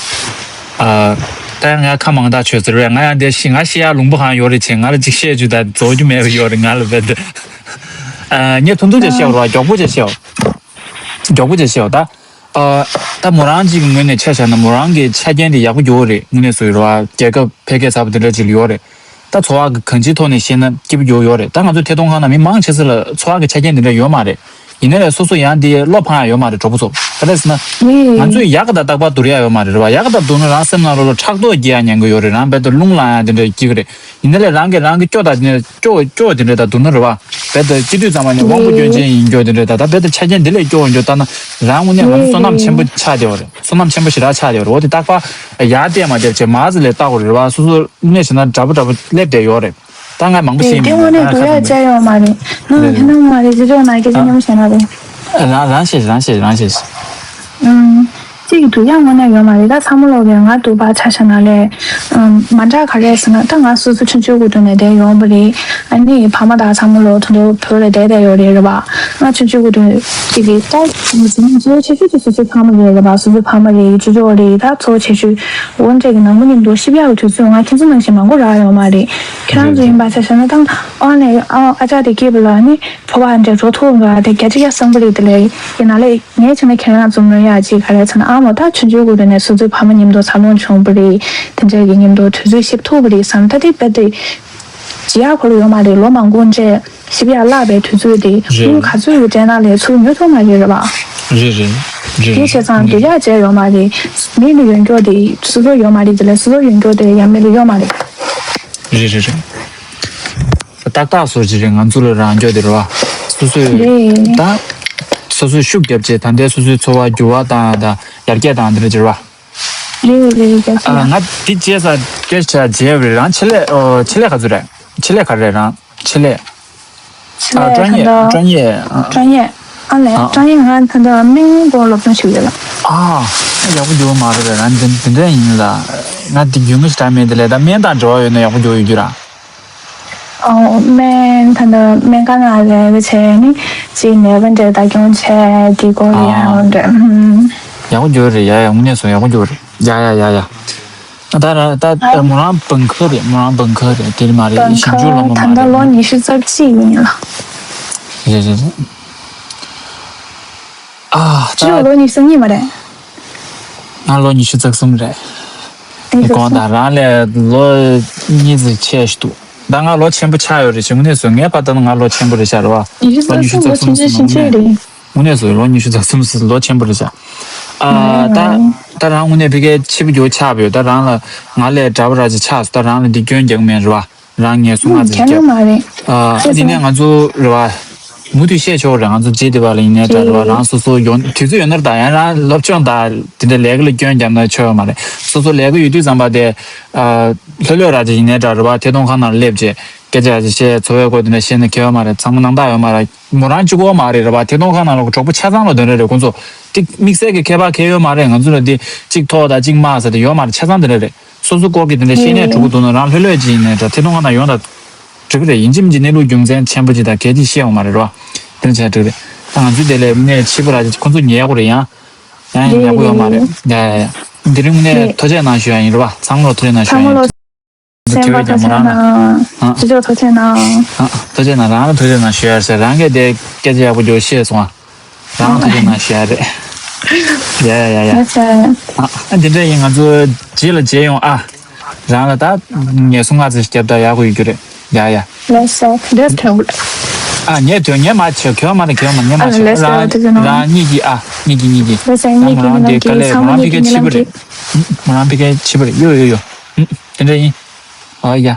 ཨ། ད་ཡང་ང་ཁ་མང་དག་ཆོད་ཟེར་བས། ང་ཡང་དེ་ཤི་ང་ཤི་ཡག་ལུང་པ་གང་ཡོད་རེད་བྱས། ང་ལ་ཅིག་བཤད་རྒྱུ་ད་རྫོགས་རྒྱུ་མེད་པ་ཡོད་རེད། ང་ལ་བས་ད། ཨ། ངས་ཐུང་ཐུང་ཅིག་བཤད་རོགས། མགྱོགས་པོ་ཅིག་བཤད། མགྱོགས་པོ་ཅིག་བཤད་ད། ཨ། ད་མོ་རང་གཅིག་གི་ངོས་ནས་ཆ་བཞག་ན་མོ་རང་གི་ཆ་རྐྱེན་དེ་ཡག་པོ་ཡོད་རེད། དངོས་གནས་སོ་ཡོད་རེད་བ། རྒྱལ་ཁབ་འཕེལ་རྒྱས་ཚ་པོ་དེ་འདྲ་ཅིག་ལ་ཡོད་རེད། ད་འཚོ་བ་གི་གང་ཅིའི་ཐོག་ནས་བཤད་ན་སྐྱིད་པོ་ཡོད་ཡོད་རེད། ད་ང་ཚོ་ཐད་གཏོང་ཁང་ནང་མི་མང་ཆེ་ས་ལ་འཚོ་བ་གི་ཆ་རྐྱེན་དེ་འདྲ་ཡོད་མ་རེད། ཡིན་ན་ལས་སོ་སོ་ཡང་དེ་བློ་ཕངས་ཡ་ཡོད་མ་རེད་གྲོགས་པོ་ཚོ། ག་རེ་ཟེར་ན། ང་ཚོས་ཡག་ག་ད་རྟག་པར་སྡུར་ཡ་ཡོད་མ་རེད་རེད་བ། ཡག་ག་ད་སྡུར་ན་རང་སེམས་ནང་ལོགས་ལ་ཕྲག་དོག་སྐྱེ་ཡ་ཉན་གི་ཡོད་རེད། རང་རྦད་དེ་རླུང་ལངས་ཡ་དེ་འདྲ་སྐྱེ་གི་རེད། ཡིན་ན་ལས་རང་གིས་རང་གི་སྐྱོ་དང་དེ་འདྲ་སྐྱོ་སྐྱོ་དེ་འདྲ་ད་སྡུར་ན་རེད་བ། རྦད་དེ་སྐྱེ་དུས་ཙམ་པ་ནས་དབང་པོ་སྐྱོན་ཅན་ཡིན་སྐྱོ་དེ་འདྲ་ད། ད་རྦད་དེ་ཆ་རྐྱེན་དེ་ལས་སྐྱོ་ཡིན་སྐྱོ་ལྟ་ན་རང་ངོས་ནས་ང་ཚོ་བསོད་ནམས་ཆེན་པོ་ཆགས་བསྡད་ཡོད་རེད། བསོད་ནམས་ཆེན་པོ་ཞེ་དྲག་ཆགས་བསྡད་ཡོད་རེད། འོ་དེ་རྟག་པར་ཡར་བལྟས་མར་བལྟས་བྱས་མར་ཙམ་ལས་ལྟ་དགོས་རེད་བ། སོ་སོ་དངོས་གནས་བྱས་ན་འདྲ་པོ་འདྲ་པོ་སླེབས་བསྡད་ཡོད་རེད། ད་ང་མང་པོ་ཤེས་མེད། དེ་དངོས་གནས་སྡུག་ཡག་བྱས་ཡོད་མ་རེད། ནང་ཁྱེད་རང་མ་རེད། ཅི་ཅོག་ན་སྐད་ཆ་སྙན་མོ་བཤད་ན་རེད། རང་རང་ཤེས། རང་ཤེས། རང་ཤེས། ཨུམ། གཅིག་གི་སྡུག་ཡག་དངོས་གནས་ཡོད་མ་རེད། ད་ཚང་མ་ལོག་གི་ང་སྡུག་པ་ཆ་བཞག་ན་ལས། ཨུམ། མ་འདྲ་ག་རེ་ཟེར་ན། ད་ང་སོ་སོ་ཆུང་ཆུང་གི་དུས་ནས་བསྡད་ཡོང་བ་རེད། ཨ་ནི་ཕ་མ་དང་ཚང་མ་ལོག་ད་དུང་བོད་ལ་བསྡད་བསྡད་ཡོད་རེད། རེད་པ། ང་ཆུང་ཆུང་གི་དུས་གཅིག་གི་ད་མི་ཚེ་གཙོ་བོ་ཆེ་ཤོས་དེ་སོ་སོའི་ཕ་མ་རེད། རེད་པ། སོ་སོའི་ཕ་མ་རེད། ཅོ་ཅོ་རེད། ད་གཙོ་བོ་ཆེ་ཤོས། འོ་འདྲ་གི་ནང་མི་མཉམ་དུ་གཤིབ་ཡག་གི་དུས་ཚོད་ང་ཁྱེད་ཚོ་ནང་བཞིན་མང་པོ་རག་ཡོད་མ་རེད། ཁྱེད་རང་ཚོ་ཡིན་པ་ཆ་བཞག་ན། ད་ཨ་ནི་ཨ་ཨ་ཅག་དེ་སྐྱེས་པ་ལ་ནི་ཕོ་བ་འདྲ་འགྲོ་ཐུབ་འགྲོ་དེ་བརྒྱ་ཆ་བརྒྱ་བསམ་པ་རེད། དེ་ལས་ཡིན་ན་ལས་ངས་བྱས་ན་ཁྱེད་རང་ཚོ་མོ་ཡག་ཅིག་ག་རེ་ཟེར་ན། ཨ་མོ་ད་ཆུང་ཆུང་གི་དུས་ནས་སོ་སོའི་ཕ་མ་མཉམ་དུ་འཚར་ལོངས་བྱུང་བ་རེད། དེ་འདྲ་གི་མཉམ་དུ་དུས་ཚོད་གཤིབ་ཐུབ་པ་རེད་བསམ། ད་དེ་དཔེ་དེ་བརྗེད་ཡག་ཁོ་རང་ཡོད་མ་རེད། ལོ་མང་པོ་འདྲ་གཤིབ་ཡག་བརླག་པའི་དུས་ཚོད་དེ་རེད། དངུལ་ག་ཚོད་ཡོད་དྲན་ན་ལས་ཚུར་ཉོ་ཐུབ་མ་རེད། རེད་པ། རེད་རེད་རེད། དེ་བྱས་ཙང་སྡུག་ཡག་བྱས་ཡོད་མ་རེད། མི་ལ་ཡོང་རྒྱུ་དེ་སོ་སོ་ཡོད་མ་རེད། དེ་ལས་སོ་སོ་ཡོང་རྒྱུ་དེ་ཡང་མི་ལ་ཡོད་མ་རེད། རེད་རེད་རེད། ཏག་ཏག་བཟོ་ཅིག་རེད། ང་ཚོ་ལ་རང་སྐྱོ་དེ་རེད་པ། སོ་སོས་རེད། ད་སོ་སོས་ཤུགས་རྒྱབ་བྱས་ད་ལྟའི་སོ་སོའི་འཚོ་བ་འགྱུར་བ་བཏང་ཡག་དང་ཡར་རྒྱས་བཏང་དེ་འདྲ་ཅིག་རེད་པ། རེད་རེད་རེད། ཨ་ང་འདི་བྱས་ས་སྐད་ཆ་བརྗེད་པ་རེད། རང་ཆེད་ལས། ཨོ། ཆེད་ལས་ག་ཚོད་རེད། ཆེད་ལས་ག་རེ་རེད། རང་ཆེད་ལས། ཆེད་ལས་ཨ་ཀྲོན་ཡེ། ད་ཀྲོན་ཡེ། ཨ། ཀྲོན་ཡེ། ཨ་ལས། ཨ། ཀྲོན་ཡེ་ང་ད་ལྟ་སྨན་སྐོར་སློབ་སྦྱོང་བྱེད་ཀྱི་ཡོད་ལ། ཨ། ཡག་པོ་འགྱུར་བ་མ་རེད་པས། རང་འདི་འདི་འདྲ་ཡིན་ལ། ང་འདི་རྒྱུས་མངའ་ཞེ་དྲག་མེད། དེ་ལས་ད་སྨན་དང་འབྲེལ་བ་ཡོད་ན་ཡག་པོ་འགྱུར་ཡོད་རྒྱུ་ར། ཨོ། སྨན་ད་ལྟ་སྨན་ཁང་ནང་ལས་ཀ་བྱས་ནི་ཅིག་ནད་པ་འདྲ་བདག་སྐྱོང་བྱས་དེ་སྐོར་ལ་ཡང་འདྲ། ཨུམ། ཡག་པོ་འགྱུར་རེད། ཡ་ཡ། དངོས་གནས་སུ་ཡག་པོ་འགྱུར་རེད། ཡ་ཡ་ཡ་ཡ། ད་ར་ད་ད་མོ་རང་བང་ཁ་རེད། མོ་རང་བང་ཁ་རེད། དེར་མ་རེད། བང་ཁ་ཞིབ་འཇུག་སློབ་མ་ད་མ་ལྟ་རེད། ལོ་ཉི་ཤུ་རྩ་གཅིག་ཡིན་ལ། རེད་རེད་རེད། ཨ་ད། ཁྱོད་ལོ་ཉི་ཤུ་རྩ་གཉིས་མ་རེད། ང་ལོ་ཉི་ཤུ་རྩ་གསུམ་རེད། ཉི་ཤུ་རྩ་གསུམ། དགོངས་དག་རང་ལས་ལོ་གཉིས་ཙམ་ཆེ་ཞིག་འདུག་ད་ང་ལོ་ཆེན་པོ་ཆགས་ཡོད་རེད་ཞེས་དངོས་གནས་སུ་ངས་ཕར་ལྟ་ན་ང་ལོ་ཆེན་པོ་རེད་ཤག་རེད་པ། ཉི་ཤུ་རྩ་གསུམ་ལོ་ཆུང་ཆུང་ཞིག་ཆགས་རེད། དངོས་གནས་སུ་ལོ་ཉི་ཤུ་རྩ་གསུམ་ལོ་ཆེན་པོ་རེད་ཤག་ཨ། ད་ད་རང་དངོས་གནས་ཕ་གིར་ཕྱི་པོ་རྒྱུ་ཆགས་པ་ཡོད། ད་རང་ལ་ང་ལས་འདྲ་པོ་ར་ཅིག་ཆགས་སོང་། ད་རང་ལ་འདི་སྐྱོན་རྒྱག་མེད་རེད་པ། རང་ངལ་གསོ་ང་ཨུམ། ཚོས་ཁྱད་རང་རྒྱབ། མ་རེད། ཨ། ཨ། དེ་ནས་ང་ཚོ་རེད་པ། མུ་མཐུད་བཤད་ཆོག་རེད། ང་ཚོ་རྗེས་དེ་བ་ལ་ཡིན་ནའི་འདྲ་རེད་པ། རེད། རང་སོ་སོ་ཡོང་དུས་ཚོད་ཡོད་ན་རེད། ད་ཡང་རང་སློབ་སྦྱོང་དང་དེ་འདྲ་ལས་ཀ་ལ་སྐྱོན་བརྒྱབ་ན་ཆོག་ཡོད་མ་རེད། སོ་སོ་ལས་ཀ་ཡོད་དུས་ཙམ་པ་དེ། ཨ། ལྷོད་ལྷོད་ར་ཅིག་ཡིན་ནའི་འདྲ་རེད་པ། ཐད་གཏོང་ཁང་ནང་སླེབས་བྱས་སྐད་ཆ་ཅིག་བཤད། འཚོ་བའི་སྐོར་དེ་འདྲ་བཤད་ན་ཁྱད་པར་མ་རེད། ཚང་མ་སྣང་དག་ཡོད་མ་རེད། མོ་རང་གཅིག་པོ་མ་རེད། རེད་པ། ཐད་གཏོང་ཁང་ནང་ལ་གྲོགས་པོ་ཆ་ཚང་ལ་དེ་འདྲ་རེད། ཁོང་ཚོ་དེ་དམིགས་བསལ་གྱི་ཁྱད་པར་གང་ཡོད་མ་རེད། ང་ཚོ་ལ་དེ་གཅིག་ཐོག་དང་གཅིག་དམའ་ས་དེ་ཡོད་མ་རེད། ཆ་ཚང་དེ་འདྲ་རེད། སོ་སོ་སྐོར་གྱི་དེ་འདྲ་བཤད་ནས་འགྲོ་གི་འདུག་ན་རང་ལྷོད་ལྷོད་ཅིག་ཡིན་ནའི་འདྲ། ཐད་གཏོང་ཁང་ནང་ཡོང་དང་འགྲིག་གི་རེད། ཡིན་གཅིག་མིན་གཅིག་གནས་ལུགས་རྒྱུ་མཚན་ཆེན་པོ་ཅིག་དང་གལ་ཆེ་ཤོས་ཡོད་མ་རེད་རོ། དེ་འདྲ་བྱས་འགྲིག་རེད། ད་ང་ཚོའི་དེ་ལས་དངོས་གནས་ཕྱི་པོ་ར་ཅིག་ཁོང་ཚོ་ཉལ་དགོས་རེད། ཡང་ཡང་ཡག་པོ་ཡོད་མ་རེད། ཡ་ཡ་ཡ། དེ་རིང་དངོས་གནས་ཐུགས་རྗེ་གནང་ཞུ་ཡ་ཡིན་རོ། ཚང་མ་ལ་ཐུགས་རྗེ་གནང་ཞུ་ཡ་ཡིན། ཚང་མ་ལ་ཐུགས་རྗེ་ཆེ་བའི་ཀྱང་མོ་རང་ལ། ཨ། ཅི་ཅོག་ཐུགས་རྗེ་གནང་། ཨ། ཐུགས་རྗེ་གནང་། རང་ལ་ཐུགས་རྗེ་གནང་ཞུ་ཡ་ཟེར། རང་གིས་དེ་སྐད་ཆ་ཡག་པོ་ཅིག་བཤད་སོང་ཨ། རང་ཐུགས་རྗེ་གནང་ཞུ་ཡ་རེད། ཡ་ཡ་ཡ་ཡ། ལགས་སོ། ཨ། ཨ། འདི་འདྲ་ཡིན། ང་ཚོ་རྗེས་ལ་མཇལ་ཡོང་ཨ། རང་ལ་ད་ངལ་གསོ་ང་ཚོ་རྒྱབ་ད་ཡག་པོ་ཡོད་རྒྱུ་རེད། ཡ་ཡ། ལགས་སོ། འདྲ་ཐོན་གོ། ཨ། ངས་དོན་ངས་མ་བྱེད། གེ་བ་མ་རེད། གེ་བ་མ་རེད། ངས་མ་ཨ། བྱེད། ལགས་སོ། རང་ཐུགས་རྗེ་གནང་། རང་གཉིས་ཀྱིས་ཨ། གཉིས་ཀྱིས་གཉིས་ཀྱིས། ལགས་སོ། ད་མོ་རང་དེ་དཀའ་ལས། མོ་རང་ཕ་གིར་ཕྱི་པོ་རེད། མོ་རང་ཕ་གིར་ཕྱི་པོ་རེད། ཡོ་ཡོ་ཡོ། དེ་འདྲ་ཡིན། ཨ་ཡ།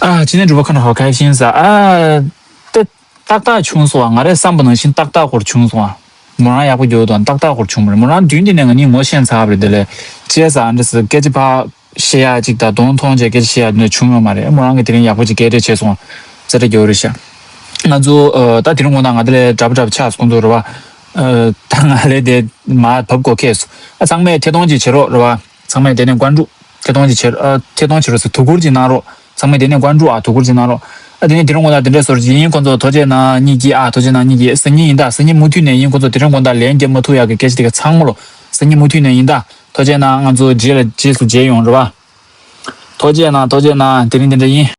ཨ། ཅི་ནས་འགྲུབ་པ་ཁ་ན་ཧོ་ཁ་ཤིན་ས། ཨ། ཏེ། ཏག་ཏག་བྱུང་སོང་བ། ང་རས་བསམ་པ་ནང་བཞིན་ཏག་ཏག་སྐོར་བྱུང་སོང་བ། མོ་རང་ཡག་པོ་འགྱོ་དང་ཏག་ཏག་སྐོར་བྱུང་བ་རེད། མོ་རང་མདུན་དེ་ནས་ང་གཉིས་ངོ་ཤེས་ཚར་བ་རེད། དེ་ལས་ཅེས་ཨ་འདྲ་སི་སྐད་ཆ་ཕར་བཤད་ཡ་ཅིག་དང་གདོང་མཐོང་བྱས་སྐད་ཆ་བཤད་ཡ་དེ་འདྲ་བྱུང་ཡོད་མ་རེད། མོ་རང་གིས་དེ་རིང་ཡག་པོ་ཅིག་སྐད་འབྲེལ་བྱས་སོང་བ། ཙེ་རེ་འགྱོ་རེད་ཤག་ང་ཚོ་ཨ། ད་དེ་རིང་དགོང་དག་ང་དེ་ལས་འདྲ་པོ་འདྲ་པོ་ཆགས་སོང་ཁོང་ཚོ་རེད་བ། ཨ། ད་ང་ལས་དེ་མར་བབས་དགོས་ཁེལ་སོང་། ཨ། ཚང་མས་ཐད་གཏོང་ཅིག་བྱེད་རོགས་རེད་བ། ཚང་མས་དེ་ནས་བཀའ་འདྲི། ཐད་གཏོང་ཅིག་བྱེད། ཨ། ཐད་གཏོང་བྱེད་རོགས་ཟེར། དོ་ཁུར་ཅིག་གནང་རོགས། ཚང་མས་དེ་ནས་བཀའ་འདྲི། ཨ། དོ་ཁུར་ཅིག་གནང་རོགས། ཨ། དེ་ནས་དེ་རིང་དགོང་དག་དེ་འདྲ་བཟོ་འདྲ་ཅིག་ཡིན། ཁོང་ཚོ་ཐུགས་རྗེ་གནང་གཉིས་ཀྱིས། ཨ། ཐུགས་རྗེ་གནང་གཉིས་ཀྱིས། སང་ཉིན་ཡིན་ད། སང་ཉིན་མུ་མཐུད་ནས་ཡིན། ཁོང་ཚོ་དེ་རིང་དགོང་དག་ལན་རྒྱབ་མ་ཐུབ་ཡག་གི་སྐད་ཆ་དེ་ག་ཚང་མ་ལོ། སང་ཉིན་མུ་མཐུད་ནས་ཡིན་ད། ཐུགས་རྗེ་གནང་། ང་ཚོ་རྗེས་ལ་རྗེས་སུ་མཇལ་ཡོང་རེད་བ། ཐུགས་རྗེ་གནང་། ཐུགས་རྗེ་གནང་། དེ་རིང་དེ་འདྲ་ཡིན།